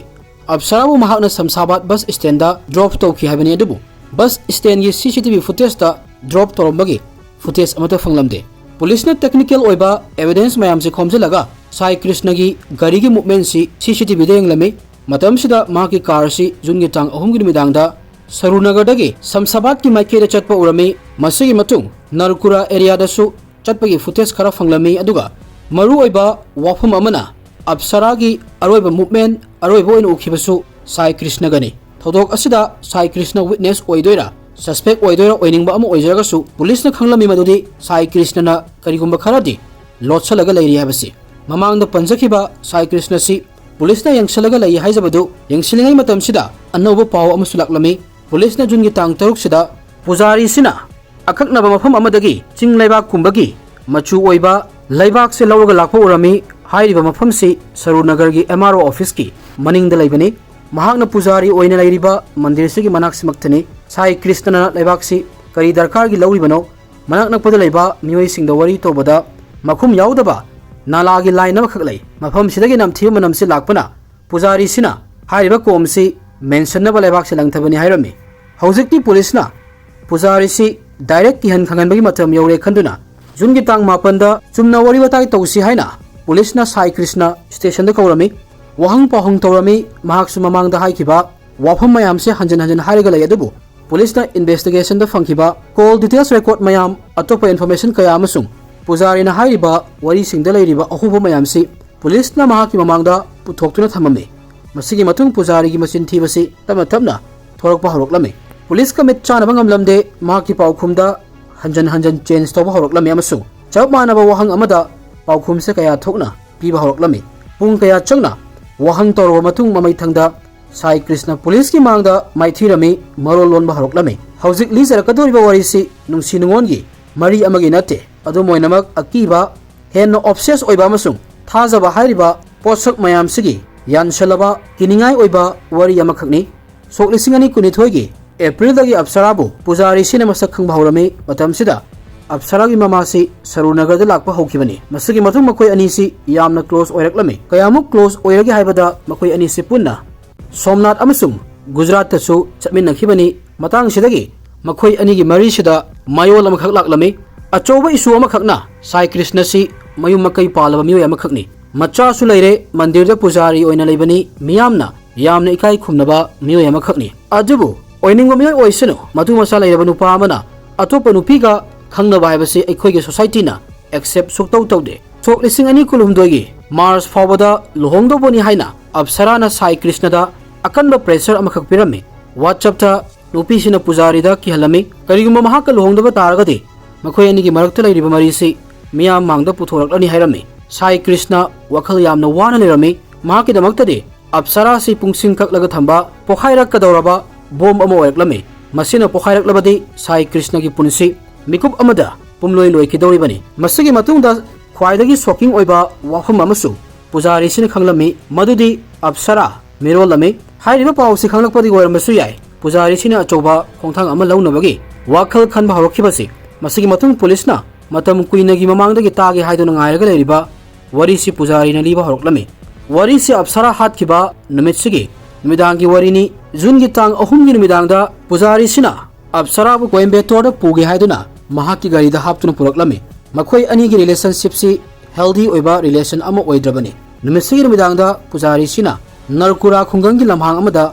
ꯑꯞꯁꯔꯥꯕꯨ ꯃꯍꯥꯛꯅ ꯁꯝꯁꯥꯕꯥꯗ ꯕꯁ ꯁ꯭ꯇꯦꯟꯗ ꯗ꯭ꯔꯣꯞ ꯇꯧꯈꯤ ꯍꯥꯏꯕꯅꯤ꯫ ꯑꯗꯨꯕꯨ ꯕꯁ ꯁ꯭ꯇꯦꯟꯒꯤ ꯁꯤ ꯁꯤ ꯇꯤ ꯚꯤ ꯐꯨꯇꯦꯖꯇ ꯗ꯭ꯔꯣꯞ ꯇꯧꯔꯝꯕꯒꯤ ꯐꯨꯇꯦꯖ ꯑꯃꯠꯇ ꯐꯪꯂꯝꯗꯦ꯫ ꯄꯨꯂꯤꯁꯅ ꯇꯦꯛꯅꯤꯀꯦꯜ ꯑꯣꯏꯕ ꯑꯦꯚꯤꯗꯦꯟꯁ ꯃꯌꯥꯝꯁꯤ ꯈꯣꯝꯖꯤꯜꯂꯒ ꯁꯥꯏ ꯀ꯭ꯔꯤꯁꯅꯒꯤ ꯒꯥꯔꯤꯒꯤ ꯃꯨꯚꯃꯦꯟꯁꯤ ꯁꯤ ꯁꯤ ꯇꯤ ꯚꯤꯗ ꯌꯦꯡꯂꯝꯃꯤ꯫ ꯃꯇꯝꯁꯤꯗ ꯃꯍꯥꯛꯀꯤ ꯀꯥꯔ ꯑꯁꯤ ꯖꯨꯟꯒꯤ ꯇꯥꯡ ꯑꯍꯨꯝꯒꯤ ꯅꯨꯃꯤꯗꯥꯡꯗ ꯁꯔꯨꯅꯒꯔꯗꯒꯤ ꯁꯝꯁꯥꯕꯥꯗꯀꯤ ꯃꯥꯏꯀꯩꯗ ꯆꯠꯄ ꯎꯔꯝꯃꯤ꯫ ꯃꯁꯤꯒꯤ ꯃꯇꯨꯡ ꯅꯔꯀꯨꯔꯥ ꯑꯦꯔꯤꯌꯥꯗꯁꯨ ꯆꯠꯄꯒꯤ ꯐꯨꯇꯦꯖ ꯈꯔ ꯐꯪꯂꯝꯃꯤ꯫ ꯑꯗꯨꯒ ꯃꯔꯨꯑꯣꯏꯕ ꯋꯥꯐꯝ ꯑꯃꯅ ꯑꯞꯁꯔꯥꯒꯤ ꯑꯔꯣꯏꯕ ꯃꯨꯚꯃꯦꯟ ꯑꯔꯣꯏꯕ ꯑꯣꯏꯅ ꯎꯈꯤꯕꯁꯨ ꯁꯥꯏ ꯀ꯭ꯔꯤꯁꯅꯒꯅꯤ꯫ ꯊꯧꯗꯣꯛ ꯑꯁꯤꯗ ꯁꯥꯏ ꯀ꯭ꯔꯤꯁꯅ ꯋꯤꯠꯅꯦꯁ ꯑꯣꯏꯗꯣꯏꯔꯥ, ꯁꯁꯄꯦꯛ ꯑꯣꯏꯗꯣꯏꯔꯥ, ꯑꯣꯏꯅꯤꯡꯕ ꯑꯃ ꯑꯣꯏꯖꯔꯒꯁꯨ ꯄꯨꯂꯤꯁꯅ ꯈꯪꯂꯝꯃꯤ ꯃꯗꯨꯗꯤ ꯁꯥꯏ ꯀ꯭ꯔꯤꯁꯅꯅ ꯀꯔꯤꯒꯨꯝꯕ ꯈꯔꯗꯤ ꯂꯣꯠꯁꯤꯜꯂꯒ ꯂꯩꯔꯤ ꯍꯥꯏꯕꯁꯤ꯫ ꯃꯃꯥꯡꯗ ꯄꯟꯖꯈꯤꯕ ꯁꯥꯏ ꯀ꯭ꯔꯤꯁꯅꯁꯤ ꯄꯨꯂꯤꯁꯅ ꯌꯦꯡꯁꯤꯜꯂꯒ ꯂꯩ ꯍꯥꯏꯖꯕꯗꯨ ꯌꯦꯡꯁꯤꯜꯂꯤꯉꯩ ꯃꯇꯝꯁꯤꯗ ꯑꯅꯧꯕ ꯄꯥꯎ ꯑꯃꯁꯨ ꯂꯥꯛꯂꯝꯃꯤ꯫ ꯄꯨꯂꯤꯁꯅ ꯖꯨꯟꯒꯤ ꯇꯥꯡ ꯇꯔꯨꯛꯁꯤꯗ ꯄꯨꯖꯥꯔꯤꯁꯤꯅ ꯑꯀꯛꯅꯕ ꯃꯐꯝ ꯑꯃꯗꯒꯤ ꯆꯤꯡ ꯂꯩꯕꯥꯛ ꯀꯨꯝꯕꯒꯤ ꯃꯆꯨ ꯑꯣꯏꯕ ꯂꯩꯕꯥꯛꯁꯦ ꯂꯧꯔꯒ ꯂꯥꯛꯄ ꯎꯔꯝꯃꯤ꯫ ꯍꯥꯏꯔꯤꯕ ꯃꯐꯝꯁꯤ ꯁꯔꯨꯅꯒꯔꯒꯤ M R O officeꯀꯤ ꯃꯅꯤꯡꯗ ꯂꯩꯕꯅꯤ꯫ ꯃꯍꯥꯛꯅ ꯄꯨꯖꯥꯔꯤ ꯑꯣꯏꯅ ꯂꯩꯔꯤꯕ ꯃꯟꯗꯤꯔꯁꯤꯒꯤ ꯃꯅꯥꯛꯁꯤꯃꯛꯇꯅꯤ꯫ ꯁꯥꯏ ꯀ꯭ꯔꯤꯁꯅꯅ ꯂꯩꯕꯥꯛꯁꯤ ꯀꯔꯤ ꯗꯔꯀꯥꯔꯒꯤ ꯂꯧꯔꯤꯕꯅꯣ? ꯃꯅꯥꯛ ꯅꯛꯄꯗ ꯂꯩꯕ ꯃꯤꯑꯣꯏꯁꯤꯡꯗ ꯋꯥꯔꯤ ꯇꯧꯕꯗ ꯃꯈꯨꯝ ꯌꯥꯎꯗꯕ ꯅꯥꯂꯥꯒꯤ line ꯑꯃꯈꯛ ꯂꯩ꯫ ꯃꯐꯝꯁꯤꯗꯒꯤ ꯅꯝꯊꯤꯕ ꯃꯅꯝꯁꯤ ꯂꯥꯛꯄꯅ ꯄꯨꯖꯥꯔꯤꯁꯤꯅ ꯍꯥꯏꯔꯤꯕ ꯀꯣꯝꯁꯤ ꯃꯦꯟꯁꯟꯅꯕ ꯂꯩꯕꯥꯛꯁꯤ ꯂꯪꯊꯕꯅꯤ ꯍꯥꯏꯔꯝꯃꯤ꯫ ꯍꯧꯖꯤꯛꯇꯤ ꯄꯨꯂꯤꯁꯅ ꯄꯨꯖꯥꯔꯤꯁꯤ direct ꯀꯤꯍꯟ ꯈꯪꯍꯟꯕꯒꯤ ꯃꯇꯝ ꯌꯧꯔꯦ ꯈꯟꯗꯨꯅ ꯖꯨꯟꯒꯤ ꯇꯥꯡ ꯃꯥꯄꯟꯗ ꯆꯨꯝꯅ ꯋꯥꯔꯤ ꯋꯥꯇꯥꯏ ꯇꯧꯁꯤ ꯍꯥꯏꯅ ꯄꯨꯂꯤꯁꯅ ꯁꯥꯏ ꯀ꯭ꯔꯤꯁꯅ stationꯗ ꯀꯧꯔꯝꯃꯤ꯫ ꯋꯥꯍꯪ ꯄꯥꯎꯍꯪ ꯇꯧꯔꯝꯃꯤ꯫ ꯃꯍꯥꯛꯁꯨ ꯃꯃꯥꯡꯗ ꯍꯥꯏꯈꯤꯕ ꯋꯥꯐꯝ ꯃꯌꯥꯝꯁꯦ ꯍꯟꯖꯤꯟ ꯍꯟꯖꯤꯟ ꯍꯥꯏꯔꯒ ꯂꯩ, ꯑꯗꯨꯕꯨ ꯄꯨꯂꯤꯁꯅ investigationꯗ ꯐꯪꯈꯤꯕ call details record ꯃꯌꯥꯝ, ꯑꯇꯣꯞꯄ information ꯀꯌꯥ ꯑꯃꯁꯨꯡ ꯄꯨꯖꯥꯔꯤꯅ ꯍꯥꯏꯔꯤꯕ ꯋꯥꯔꯤꯁꯤꯡꯗ ꯂꯩꯔꯤꯕ ꯑꯍꯣꯕ ꯃꯌꯥꯝꯁꯤ ꯄꯨꯂꯤꯁꯅ ꯃꯍꯥꯛꯀꯤ ꯃꯃꯥꯡꯗ ꯄꯨꯊꯣꯛꯇꯨꯅ ꯊꯝꯃꯝꯃꯤ꯫ ꯃꯁꯤꯒꯤ ꯃꯇꯨꯡ ꯄꯨꯖꯥꯔꯤꯒꯤ ꯃꯆꯤꯟ ꯊꯤꯕꯁꯤ ꯇꯞꯅ ꯇꯞꯅ ꯊꯣꯔꯛꯄ ꯍꯧꯔꯛꯂꯝꯃꯤ꯫ ꯄꯨꯂꯤꯁꯀ ꯃꯤꯠ ꯆꯥꯅꯕ ꯉꯝꯂꯝꯗꯦ꯫ ꯃꯍꯥꯛꯀꯤ ꯄꯥꯎꯈꯨꯝꯗ ꯍꯟꯖꯟ ꯍꯟꯖꯟ change ꯇꯧꯕ ꯍꯧꯔꯛꯂꯝꯃꯤ ꯑꯃꯁꯨꯡ ꯆꯞ ꯃꯥꯟꯅꯕ ꯋꯥꯍꯪ ꯑꯃꯗ ꯄꯥꯎꯈꯨꯝꯁꯦ ꯀꯌꯥ ꯊꯣꯛꯅ ꯄꯤꯕ ꯍꯧꯔꯛꯂꯝꯃꯤ꯫ ꯄꯨꯡ ꯀꯌꯥ ꯆꯪꯅ ꯋꯥꯍꯪ ꯇꯧꯔꯕ ꯃꯇꯨꯡ ꯃꯃꯩꯊꯪꯗ ꯁꯥꯏ ꯀ꯭ꯔꯤꯁꯅ ꯄꯨꯂꯤꯁꯀꯤ ꯃꯥꯡꯗ ꯃꯥꯏꯊꯤꯔꯝꯃꯤ, ꯃꯔꯣꯜ ꯂꯣꯟꯕ ꯍꯧꯔꯛꯂꯝꯃꯤ꯫ ꯍꯧꯖꯤꯛ ꯂꯤꯖꯔꯛꯀꯗꯧꯔꯤꯕ ꯋꯥꯔꯤꯁꯤ ꯅꯨꯡꯁꯤ ꯅꯨꯡꯉꯣꯟꯒꯤ ꯃꯔꯤ ꯑꯃꯒꯤ ꯅꯠꯇꯦ꯫ ꯑꯗꯨꯝ ꯑꯣꯏꯅꯃꯛ ꯑꯀꯤꯕ, ꯍꯦꯟꯅ obsess ꯑꯣꯏꯕ ꯑꯃꯁꯨꯡ ꯊꯥꯖꯕ ꯍꯥꯏꯔꯤꯕ ꯄꯣꯠꯁꯛ ꯃꯌꯥꯝꯁꯤꯒꯤ ꯌꯥꯟꯁꯤꯜꯂꯕ ꯀꯤꯅꯤꯡꯉꯥꯏ ꯑꯣꯏꯕ ꯋꯥꯔꯤ ꯑꯃꯈꯛꯅꯤ꯫ ꯁꯣꯛ ꯂꯤꯁꯤꯡ ꯑꯅꯤ ꯀꯨꯟꯅꯤꯊꯣꯏꯒꯤ Aprilꯗꯒꯤ ꯑꯞꯁꯔꯥꯕꯨ ꯄꯨꯖꯥꯔꯤꯁꯤꯅ ꯃꯁꯛ ꯈꯪꯕ ꯍꯧꯔꯝꯃꯤ꯫ ꯃꯇꯝꯁꯤꯗ ꯑꯞꯁꯔꯥꯒꯤ ꯃꯃꯥꯁꯤ ꯁꯔꯨꯅꯒꯔꯗ ꯂꯥꯛꯄ ꯍꯧꯈꯤꯕꯅꯤ꯫ ꯃꯁꯤꯒꯤ ꯃꯇꯨꯡ ꯃꯈꯣꯏ ꯑꯅꯤꯁꯤ ꯌꯥꯝꯅ close ꯑꯣꯏꯔꯛꯂꯝꯃꯤ꯫ ꯀꯌꯥꯃꯨꯛ close ꯑꯣꯏꯔꯒꯦ ꯍꯥꯏꯕꯗ ꯃꯈꯣꯏ ꯑꯅꯤꯁꯤ ꯄꯨꯟꯅ ꯁꯣꯝꯅꯥꯊ ꯑꯃꯁꯨꯡ ꯒꯨꯖꯔꯥꯠꯇꯁꯨ ꯆꯠꯃꯤꯟꯅꯈꯤꯕꯅꯤ꯫ ꯃꯇꯥꯡꯁꯤꯗꯒꯤ ꯃꯈꯣꯏ ꯑꯅꯤꯒꯤ ꯃꯔꯤꯁꯤꯗ ꯃꯌꯣꯜ ꯑꯃꯈꯛ ꯂꯥꯛꯂꯝꯃꯤ꯫ ꯑꯆꯧꯕ issue ꯑꯃꯈꯛꯅ ꯁꯥꯏ ꯀ꯭ꯔꯤꯁꯅꯁꯤ ꯃꯌꯨꯝ ꯃꯀꯩ ꯄꯥꯜꯂꯕ ꯃꯤꯑꯣꯏ ꯑꯃꯈꯛꯅꯤ꯫ ꯃꯆꯥꯁꯨ ꯂꯩꯔꯦ, ꯃꯟꯗꯤꯔꯗ ꯄꯨꯖꯥꯔꯤ ꯑꯣꯏꯅ ꯂꯩꯕꯅꯤ, ꯃꯤꯌꯥꯝꯅ ꯌꯥꯝꯅ ꯏꯀꯥꯏ ꯈꯨꯝꯅꯕ ꯃꯤꯑꯣꯏ ꯑꯃꯈꯛꯅꯤ꯫ ꯑꯗꯨꯕꯨ ꯑꯣꯏꯅꯤꯡꯕ ꯃꯤꯑꯣꯏ ꯑꯣꯏꯁꯅꯨ, ꯃꯇꯨ ꯃꯆꯥ ꯂꯩꯔꯕ ꯅꯨꯄꯥ ꯑꯃꯅ ꯑꯇꯣꯞꯄ ꯅꯨꯄꯤꯒ ꯈꯪꯅꯕ ꯍꯥꯏꯕꯁꯤ ꯑꯩꯈꯣꯏꯒꯤ societyꯅ accept ꯁꯨꯛꯇꯧ ꯇꯧꯗꯦ꯫ ꯁꯣꯛ ꯂꯤꯁꯤꯡ ꯑꯅꯤ ꯀꯨꯟꯍꯨꯝꯗꯣꯏꯒꯤ March ꯐꯥꯎꯕꯗ ꯂꯨꯍꯣꯡꯗꯧꯕꯅꯤ ꯍꯥꯏꯅ ꯑꯞꯁꯔꯥꯅ ꯁꯥꯏ ꯀ꯭ꯔꯤꯁꯅꯗ ꯑꯀꯟꯕ pressure ꯑꯃꯈꯛ ꯄꯤꯔꯝꯃꯤ꯫ WhatsAppꯇ ꯅꯨꯄꯤꯁꯤꯅ ꯄꯨꯖꯥꯔꯤꯗ ꯀꯤꯍꯜꯂꯝꯃꯤ꯫ ꯀꯔꯤꯒꯨꯝꯕ ꯃꯍꯥꯛꯀ ꯂꯨꯍꯣꯡꯗꯕ ꯇꯥꯔꯒꯗꯤ ꯃꯈꯣꯏ ꯑꯅꯤꯒꯤ ꯃꯔꯛꯇ ꯂꯩꯔꯤꯕ ꯃꯔꯤꯁꯤ ꯃꯤꯌꯥꯝ ꯃꯥꯡꯗ ꯄꯨꯊꯣꯔꯛꯂꯅꯤ ꯍꯥꯏꯔꯝꯃꯤ꯫ ꯁꯥꯏ ꯀ꯭ꯔꯤꯁꯅ ꯋꯥꯈꯜ ꯌꯥꯝꯅ ꯋꯥꯅ ꯂꯩꯔꯝꯃꯤ꯫ ꯃꯍꯥꯛꯀꯤꯗꯃꯛꯇꯗꯤ ꯑꯞꯁꯔꯥꯁꯤ ꯄꯨꯡꯁꯤꯡ ꯀꯛꯂꯒ ꯊꯝꯕ ꯄꯣꯈꯥꯏꯔꯛꯀꯗꯧꯔꯕ ꯕꯣꯝ ꯑꯃ ꯑꯣꯏꯔꯛꯂꯝꯃꯤ꯫ ꯃꯁꯤꯅ ꯄꯣꯈꯥꯏꯔꯛꯂꯕꯗꯤ ꯁꯥꯏ ꯀ꯭ꯔꯤꯁꯅꯒꯤ ꯄꯨꯟꯁꯤ ꯃꯤꯀꯨꯞ ꯑꯃꯗ ꯄꯨꯝꯂꯣꯏ ꯂꯣꯏꯈꯤꯗꯧꯔꯤꯕꯅꯤ꯫ ꯃꯁꯤꯒꯤ ꯃꯇꯨꯡꯗ ꯈ꯭ꯋꯥꯏꯗꯒꯤ shocking ꯑꯣꯏꯕ ꯋꯥꯐꯝ ꯑꯃꯁꯨ ꯄꯨꯖꯥꯔꯤꯁꯤꯅ ꯈꯪꯂꯝꯃꯤ, ꯃꯗꯨꯗꯤ ꯑꯞꯁꯔꯥ ꯃꯤꯔꯣꯜꯂꯝꯃꯤ꯫ ꯍꯥꯏꯔꯤꯕ ꯄꯥꯎꯁꯤ ꯈꯪꯂꯛꯄꯗꯒꯤ ꯑꯣꯏꯔꯝꯕꯁꯨ ꯌꯥꯏ, ꯄꯨꯖꯥꯔꯤꯁꯤꯅ ꯑꯆꯧꯕ ꯈꯣꯡꯊꯥꯡ ꯑꯃ ꯂꯧꯅꯕꯒꯤ ꯋꯥꯈꯜ ꯈꯟꯕ ꯍꯧꯔꯛꯈꯤꯕꯁꯤ꯫ ꯃꯁꯤꯒꯤ ꯃꯇꯨꯡ ꯄꯨꯂꯤꯁꯅ ꯃꯇꯝ ꯀꯨꯏꯅꯒꯤ ꯃꯃꯥꯡꯗꯒꯤ ꯇꯥꯒꯦ ꯍꯥꯏꯗꯨꯅ ꯉꯥꯏꯔꯒ ꯂꯩꯔꯤꯕ ꯋꯥꯔꯤꯁꯤ ꯄꯨꯖꯥꯔꯤꯅ ꯂꯤꯕ ꯍꯧꯔꯛꯂꯝꯃꯤ꯫ ꯋꯥꯔꯤꯁꯤ ꯑꯞꯁꯔꯥ ꯍꯥꯠꯈꯤꯕ ꯅꯨꯃꯤꯠꯁꯤꯒꯤ ꯅꯨꯃꯤꯗꯥꯡꯒꯤ ꯋꯥꯔꯤꯅꯤ꯫ ꯖꯨꯟꯒꯤ ꯇꯥꯡ ꯑꯍꯨꯝꯒꯤ ꯅꯨꯃꯤꯗꯥꯡꯗ ꯄꯨꯖꯥꯔꯤꯁꯤꯅ ꯑꯞꯁꯔꯥꯕꯨ ꯀꯣꯏꯝꯕꯦꯇꯣꯔꯗ ꯄꯨꯒꯦ ꯍꯥꯏꯗꯨꯅ ꯃꯍꯥꯛꯀꯤ ꯒꯥꯔꯤꯗ ꯍꯥꯞꯇꯨꯅ ꯄꯨꯔꯛꯂꯝꯃꯤ꯫ ꯃꯈꯣꯏ ꯑꯅꯤꯒꯤ relationshipꯁꯤ healthy ꯑꯣꯏꯕ relation ꯑꯃ ꯑꯣꯏꯗ꯭ꯔꯕꯅꯤ꯫ ꯅꯨꯃꯤꯠꯁꯤꯒꯤ ꯅꯨꯃꯤꯗꯥꯡꯗ ꯄꯨꯖꯥꯔꯤꯁꯤꯅ ꯅꯔꯀꯨꯔꯥ ꯈꯨꯡꯒꯪꯒꯤ ꯂꯝꯍꯥꯡ ꯑꯃꯗ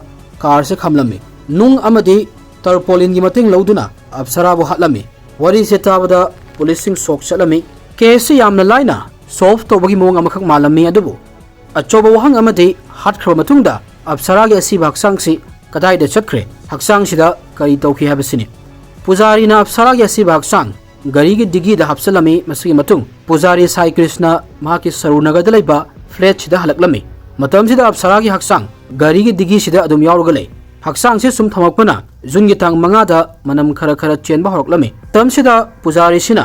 ꯀꯥꯔꯁꯦ ꯈꯥꯝꯂꯝꯃꯤ꯫ ꯅꯨꯡ ꯑꯃꯗꯤ ꯇꯔꯄꯣꯂꯤꯟꯒꯤ ꯃꯇꯦꯡ ꯂꯧꯗꯨꯅ ꯑꯞꯁꯔꯥꯕꯨ ꯍꯥꯠꯂꯝꯃꯤ꯫ ꯋꯥꯔꯤꯁꯦ ꯇꯥꯕꯗ ꯄꯨꯂꯤꯁꯁꯤꯡ ꯁꯣꯛ ꯆꯠꯂꯝꯃꯤ꯫ ꯀꯦꯁꯁꯤ ꯌꯥꯝꯅ ꯂꯥꯏꯅ solve ꯇꯧꯕꯒꯤ ꯃꯑꯣꯡ ꯑꯃꯈꯛ ꯃꯥꯜꯂꯝꯃꯤ, ꯑꯗꯨꯕꯨ ꯑꯆꯧꯕ ꯋꯥꯍꯪ ꯑꯃꯗꯤ ꯍꯥꯠꯈ꯭ꯔꯕ ꯃꯇꯨꯡꯗ ꯑꯞꯁꯔꯥꯒꯤ ꯑꯁꯤꯕ ꯍꯛꯆꯥꯡꯁꯤ ꯀꯗꯥꯏꯗ ꯆꯠꯈ꯭ꯔꯦ, ꯍꯛꯆꯥꯡꯁꯤꯗ ꯀꯔꯤ ꯇꯧꯈꯤ ꯍꯥꯏꯕꯁꯤꯅꯤ꯫ ꯄꯨꯖꯥꯔꯤꯅ ꯑꯞꯁꯔꯥꯒꯤ ꯑꯁꯤꯕ ꯍꯛꯆꯥꯡ ꯒꯥꯔꯤꯒꯤ ꯗꯤꯒꯤꯗ ꯍꯥꯞꯆꯤꯜꯂꯝꯃꯤ꯫ ꯃꯁꯤꯒꯤ ꯃꯇꯨꯡ ꯄꯨꯖꯥꯔꯤ ꯁꯥꯏ ꯀ꯭ꯔꯤꯁꯅ ꯃꯍꯥꯛꯀꯤ ꯁꯔꯨꯅꯒꯔꯗ ꯂꯩꯕ flatꯁꯤꯗ ꯍꯜꯂꯛꯂꯝꯃꯤ꯫ ꯃꯇꯝꯁꯤꯗ ꯑꯞꯁꯔꯥꯒꯤ ꯍꯛꯆꯥꯡ ꯒꯥꯔꯤꯒꯤ ꯗꯤꯒꯤꯁꯤꯗ ꯑꯗꯨꯝ ꯌꯥꯎꯔꯒ ꯂꯩ꯫ ꯍꯛꯆꯥꯡꯁꯤ ꯁꯨꯝ ꯊꯝꯃꯛꯄꯅ ꯖꯨꯟꯒꯤ ꯇꯥꯡ ꯃꯉꯥꯗ ꯃꯅꯝ ꯈꯔ ꯈꯔ ꯆꯦꯟꯕ ꯍꯧꯔꯛꯂꯝꯃꯤ꯫ ꯃꯇꯝꯁꯤꯗ ꯄꯨꯖꯥꯔꯤꯁꯤꯅ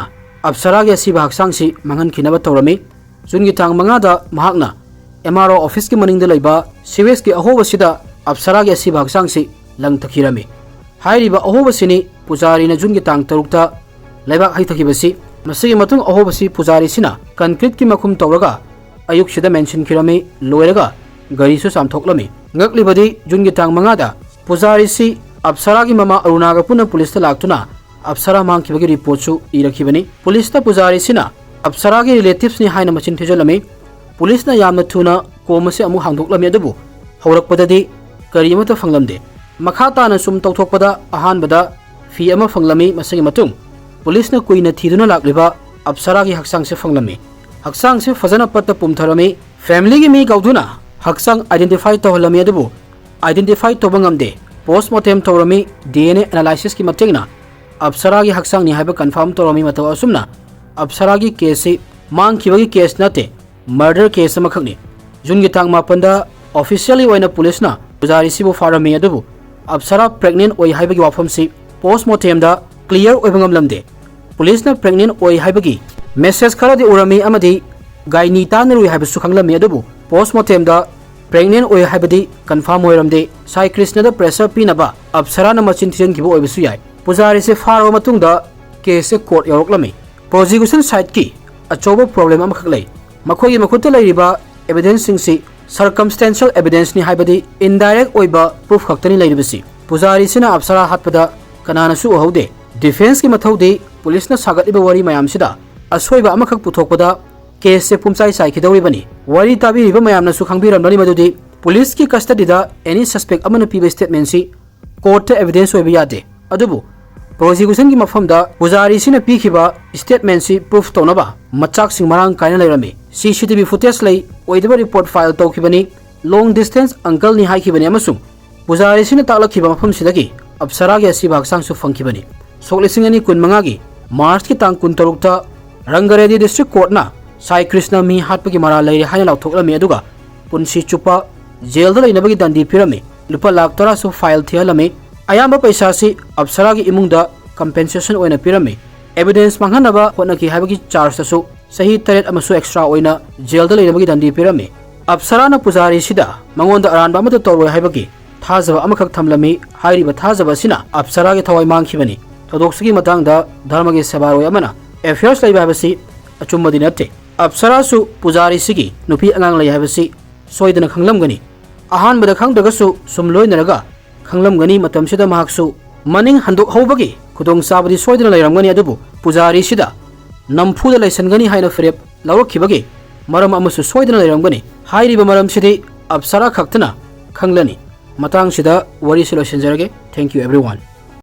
ꯑꯞꯁꯔꯥꯒꯤ ꯑꯁꯤꯕ ꯍꯛꯆꯥꯡꯁꯤ ꯃꯥꯡꯍꯟꯈꯤꯅꯕ ꯇꯧꯔꯝꯃꯤ꯫ ꯖꯨꯟꯒꯤ ꯇꯥꯡ ꯃꯉꯥꯗ ꯃꯍꯥꯛꯅ MRO officeꯀꯤ ꯃꯅꯤꯡꯗ ꯂꯩꯕ sewageꯀꯤ ꯑꯍꯣꯕꯁꯤꯗ ꯑꯞꯁꯔꯥꯒꯤ ꯑꯁꯤꯕ ꯍꯛꯆꯥꯡꯁꯤ ꯂꯪꯊꯈꯤꯔꯝꯃꯤ꯫ ꯍꯥꯏꯔꯤꯕ ꯑꯍꯣꯕꯁꯤꯅꯤ ꯄꯨꯖꯥꯔꯤꯅ ꯖꯨꯟꯒꯤ ꯇꯥꯡ ꯇꯔꯨꯛꯇ ꯂꯩꯕꯥꯛ ꯍꯩꯊꯈꯤꯕꯁꯤ꯫ ꯃꯁꯤꯒꯤ ꯃꯇꯨꯡ ꯑꯍꯣꯕꯁꯤ ꯄꯨꯖꯥꯔꯤꯁꯤꯅ concreteꯀꯤ ꯃꯈꯨꯝ ꯇꯧꯔꯒ ꯑꯌꯨꯛꯁꯤꯗ ꯃꯦꯟꯁꯤꯟꯈꯤꯔꯝꯃꯤ꯫ ꯂꯣꯏꯔꯒ ꯒꯥꯔꯤꯁꯨ ꯆꯥꯝꯊꯣꯛꯂꯝꯃꯤ꯫ ꯉꯛꯂꯤꯕꯗꯤ ꯖꯨꯟꯒꯤ ꯇꯥꯡ ꯃꯉꯥꯗ ꯄꯨꯖꯥꯔꯤꯁꯤ ꯑꯞꯁꯔꯥꯒꯤ ꯃꯃꯥ ꯑꯔꯨꯅꯥꯒ ꯄꯨꯟꯅ ꯄꯨꯂꯤꯁꯇ ꯂꯥꯛꯇꯨꯅ ꯑꯞꯁꯔꯥ ꯃꯥꯡꯈꯤꯕꯒꯤ ꯔꯤꯄꯣꯔꯠꯁꯨ ꯏꯔꯛꯈꯤꯕꯅꯤ꯫ ꯄꯨꯂꯤꯁꯇ ꯄꯨꯖꯥꯔꯤꯁꯤꯅ ꯑꯞꯁꯔꯥꯒꯤ relativesꯅꯤ ꯍꯥꯏꯅ ꯃꯆꯤꯟ ꯊꯤꯖꯤꯜꯂꯝꯃꯤ꯫ ꯄꯨꯂꯤꯁꯅ ꯌꯥꯝꯅ ꯊꯨꯅ ꯀꯣꯝ ꯑꯁꯤ ꯑꯃꯨꯛ ꯍꯥꯡꯗꯣꯛꯂꯝꯃꯤ, ꯑꯗꯨꯕꯨ ꯍꯧꯔꯛꯄꯗꯗꯤ ꯀꯔꯤ ꯑꯃꯠꯇ ꯐꯪꯂꯝꯗꯦ꯫ ꯃꯈꯥ ꯇꯥꯅ ꯁꯨꯝ ꯇꯧꯊꯣꯛꯄꯗ ꯑꯍꯥꯟꯕꯗ ꯐꯤ ꯑꯃ ꯐꯪꯂꯝꯃꯤ꯫ ꯃꯁꯤꯒꯤ ꯃꯇꯨꯡ ꯄꯨꯂꯤꯁꯅ ꯀꯨꯏꯅ ꯊꯤꯗꯨꯅ ꯂꯥꯛꯂꯤꯕ ꯑꯞꯁꯔꯥꯒꯤ ꯍꯛꯆꯥꯡꯁꯦ ꯐꯪꯂꯝꯃꯤ꯫ ꯍꯛꯆꯥꯡꯁꯦ ꯐꯖꯅ ꯄꯠꯇ ꯄꯨꯝꯊꯔꯝꯃꯤ꯫ Familyꯒꯤ ꯃꯤ ꯀꯧꯗꯨꯅ ꯍꯛꯆꯥꯡ identify ꯇꯧꯍꯜꯂꯝꯃꯤ, ꯑꯗꯨꯕꯨ identify ꯇꯧꯕ ꯉꯝꯗꯦ꯫ Postmortem ꯇꯧꯔꯝꯃꯤ꯫ DNA analysisꯀꯤ ꯃꯇꯦꯡꯅ ꯑꯞꯁꯔꯥꯒꯤ ꯍꯛꯆꯥꯡꯅꯤ ꯍꯥꯏꯕ confirm ꯇꯧꯔꯝꯃꯤ꯫ ꯃꯇꯧ ꯑꯁꯨꯝꯅ ꯑꯞꯁꯔꯥꯒꯤ caseꯁꯤ ꯃꯥꯡꯈꯤꯕꯒꯤ case ꯅꯠꯇꯦ, murder case ꯑꯃꯈꯛꯅꯤ꯫ ꯖꯨꯟꯒꯤ ꯇꯥꯡ ꯃꯥꯄꯟꯗ officially ꯑꯣꯏꯅ ꯄꯨꯂꯤꯁꯅ ꯄꯨꯖꯥꯔꯤꯁꯤꯕꯨ ꯐꯥꯔꯝꯃꯤ, ꯑꯗꯨꯕꯨ ꯑꯞꯁꯔꯥ pregnant ꯑꯣꯏ ꯍꯥꯏꯕꯒꯤ ꯋꯥꯐꯝꯁꯤ postmortemꯗ clear ꯑꯣꯏꯕ ꯉꯝꯂꯝꯗꯦ꯫ ꯄꯨꯂꯤꯁꯅ pregnant ꯑꯣꯏ ꯍꯥꯏꯕꯒꯤ Message ꯈꯔꯗꯤ ꯎꯔꯝꯃꯤ ꯑꯃꯗꯤ ꯒꯥꯏꯅꯤ ꯇꯥꯟꯅꯔꯨꯏ ꯍꯥꯏꯕꯁꯨ ꯈꯪꯂꯝꯃꯤ, ꯑꯗꯨꯕꯨ post mortemꯗ pregnant ꯑꯣꯏ ꯍꯥꯏꯕꯗꯤ confirm ꯑꯣꯏꯔꯝꯗꯦ꯫ ꯁꯥꯏ ꯀ꯭ꯔꯤꯁꯅꯗ pressure ꯄꯤꯅꯕ ꯑꯞꯁꯔꯥꯅ ꯃꯆꯤꯟ ꯊꯤꯖꯤꯟꯈꯤꯕ ꯑꯣꯏꯕꯁꯨ ꯌꯥꯏ꯫ ꯄꯨꯖꯥꯔꯤꯁꯦ ꯐꯥꯔꯕ ꯃꯇꯨꯡꯗ caseꯁꯦ court ꯌꯧꯔꯛꯂꯝꯃꯤ꯫ Prosecution sideꯀꯤ ꯑꯆꯧꯕ problem ꯑꯃꯈꯛ ꯂꯩ꯫ ꯃꯈꯣꯏꯒꯤ ꯃꯈꯨꯠꯇ ꯂꯩꯔꯤꯕ evidenceꯁꯤꯡꯁꯤ circumstantial evidenceꯅꯤ, ꯍꯥꯏꯕꯗꯤ indirect ꯑꯣꯏꯕ proof ꯈꯛꯇꯅꯤ ꯂꯩꯔꯤꯕꯁꯤ꯫ ꯄꯨꯖꯥꯔꯤꯁꯤꯅ ꯑꯞꯁꯔꯥ ꯍꯥꯠꯄꯗ ꯀꯅꯥꯅꯁꯨ ꯎꯍꯧꯗꯦ꯫ Defenceꯀꯤ ꯃꯊꯧꯗꯤ ꯄꯨꯂꯤꯁꯅ ꯁꯥꯒꯠꯂꯤꯕ ꯋꯥꯔꯤ ꯃꯌꯥꯝꯁꯤꯗ ꯑꯁꯣꯏꯕ ꯑꯃꯈꯛ ꯄꯨꯊꯣꯛꯄꯗ caseꯁꯦ ꯄꯨꯝꯆꯥꯏ ꯆꯥꯏꯈꯤꯗꯧꯔꯤꯕꯅꯤ꯫ ꯋꯥꯔꯤ ꯇꯥꯕꯤꯔꯤꯕ ꯃꯌꯥꯝꯅꯁꯨ ꯈꯪꯕꯤꯔꯝꯂꯅꯤ ꯃꯗꯨꯗꯤ ꯄꯨꯂꯤꯁꯀꯤ custodyꯗ any suspect ꯑꯃꯅ ꯄꯤꯕ statementꯁꯤ courtꯇ evidence ꯑꯣꯏꯕ ꯌꯥꯗꯦ꯫ ꯑꯗꯨꯕꯨ prosecutionꯒꯤ ꯃꯐꯝꯗ ꯄꯨꯖꯥꯔꯤꯁꯤꯅ ꯄꯤꯈꯤꯕ statementꯁꯤ proof ꯇꯧꯅꯕ ꯃꯆꯥꯛꯁꯤꯡ ꯃꯔꯥꯡ ꯀꯥꯏꯅ ꯂꯩꯔꯝꯃꯤ꯫ CCTV footage ꯂꯩ, ꯑꯣꯏꯗꯕ report file ꯇꯧꯈꯤꯕꯅꯤ, long distance uncleꯅꯤ ꯍꯥꯏꯈꯤꯕꯅꯤ ꯑꯃꯁꯨꯡ ꯄꯨꯖꯥꯔꯤꯁꯤꯅ ꯇꯥꯛꯂꯛꯈꯤꯕ ꯃꯐꯝꯁꯤꯗꯒꯤ ꯑꯞꯁꯔꯥꯒꯤ ꯑꯁꯤꯕ ꯍꯛꯆꯥꯡꯁꯨ ꯐꯪꯈꯤꯕꯅꯤ꯫ ꯁꯣꯛ ꯂꯤꯁꯤꯡ ꯑꯅꯤ ꯀꯨꯟ ꯃꯉꯥꯒꯤ Marchꯀꯤ ꯇꯥꯡ ꯀꯨꯟ ꯇꯔꯨꯛꯇ ꯔꯪꯒꯔꯦꯗꯤ District Courtꯅ ꯁꯥꯏ ꯀ꯭ꯔꯤꯁꯅ ꯃꯤ ꯍꯥꯠꯄꯒꯤ ꯃꯔꯥꯜ ꯂꯩꯔꯦ ꯍꯥꯏꯅ ꯂꯥꯎꯊꯣꯛꯂꯝꯃꯤ, ꯑꯗꯨꯒ ꯄꯨꯟꯁꯤ ꯆꯨꯞꯄ jailꯗ ꯂꯩꯅꯕꯒꯤ ꯗꯟꯗꯤ ꯄꯤꯔꯝꯃꯤ꯫ ꯂꯨꯄꯥ ꯂꯥꯈ ꯇꯔꯥꯁꯨ fine ꯊꯤꯍꯜꯂꯝꯃꯤ꯫ ꯑꯌꯥꯝꯕ ꯄꯩꯁꯥꯁꯤ ꯑꯞꯁꯔꯥꯒꯤ ꯏꯃꯨꯡꯗ compensation ꯑꯣꯏꯅ ꯄꯤꯔꯝꯃꯤ꯫ Evidence ꯃꯥꯡꯍꯟꯅꯕ ꯍꯣꯠꯅꯈꯤ ꯍꯥꯏꯕꯒꯤ chargeꯇꯁꯨ ꯆꯍꯤ ꯇꯔꯦꯠ ꯑꯃꯁꯨ extra ꯑꯣꯏꯅ jailꯗ ꯂꯩꯅꯕꯒꯤ ꯗꯟꯗꯤ ꯄꯤꯔꯝꯃꯤ꯫ ꯑꯞꯁꯔꯥꯅ ꯄꯨꯖꯥꯔꯤꯁꯤꯗ ꯃꯉꯣꯟꯗ ꯑꯔꯥꯟꯕ ꯑꯃꯠꯇ ꯇꯧꯔꯣꯏ ꯍꯥꯏꯕꯒꯤ ꯊꯥꯖꯕ ꯑꯃꯈꯛ ꯊꯝꯂꯝꯃꯤ꯫ ꯍꯥꯏꯔꯤꯕ ꯊꯥꯖꯕ ꯑꯁꯤꯅ ꯑꯞꯁꯔꯥꯒꯤ ꯊꯋꯥꯏ ꯃꯥꯡꯈꯤꯕꯅꯤ꯫ ꯊꯧꯗꯣꯛꯁꯤꯒꯤ ꯃꯇꯥꯡꯗ ꯙꯔꯃꯒꯤ ꯁꯦꯕꯥꯔꯣꯏ ꯑꯃꯅ affairs ꯂꯩꯕ ꯍꯥꯏꯕꯁꯤ ꯑꯆꯨꯝꯕꯗꯤ ꯅꯠꯇꯦ꯫ ꯑꯞꯁꯔꯥꯁꯨ ꯄꯨꯖꯥꯔꯤꯁꯤꯒꯤ ꯅꯨꯄꯤ ꯑꯉꯥꯡ ꯂꯩ ꯍꯥꯏꯕꯁꯤ ꯁꯣꯏꯗꯅ ꯈꯪꯂꯝꯒꯅꯤ꯫ ꯑꯍꯥꯟꯕꯗ ꯈꯪꯗ꯭ꯔꯒꯁꯨ ꯁꯨꯝ ꯂꯣꯏꯅꯔꯒ ꯈꯪꯂꯝꯒꯅꯤ꯫ ꯃꯇꯝꯁꯤꯗ ꯃꯍꯥꯛꯁꯨ ꯃꯅꯤꯡ ꯍꯟꯗꯣꯛꯍꯧꯕꯒꯤ ꯈꯨꯗꯣꯡꯆꯥꯕꯗꯤ ꯁꯣꯏꯗꯅ ꯂꯩꯔꯝꯒꯅꯤ, ꯑꯗꯨꯕꯨ ꯄꯨꯖꯥꯔꯤꯁꯤꯗ ꯅꯝꯐꯨꯗ ꯂꯩꯁꯟꯒꯅꯤ ꯍꯥꯏꯅ ꯐꯤꯔꯦꯞ ꯂꯧꯔꯛꯈꯤꯕꯒꯤ ꯃꯔꯝ ꯑꯃꯁꯨ ꯁꯣꯏꯗꯅ ꯂꯩꯔꯝꯒꯅꯤ꯫ ꯍꯥꯏꯔꯤꯕ ꯃꯔꯝꯁꯤꯗꯤ ꯑꯞꯁꯔꯥ ꯈꯛꯇꯅ ꯈꯪꯂꯅꯤ꯫ ꯃꯇꯥꯡꯁꯤꯗ ꯋꯥꯔꯤꯁꯤ ꯂꯣꯏꯁꯤꯟꯖꯔꯒꯦ꯫ Thank you everyone꯫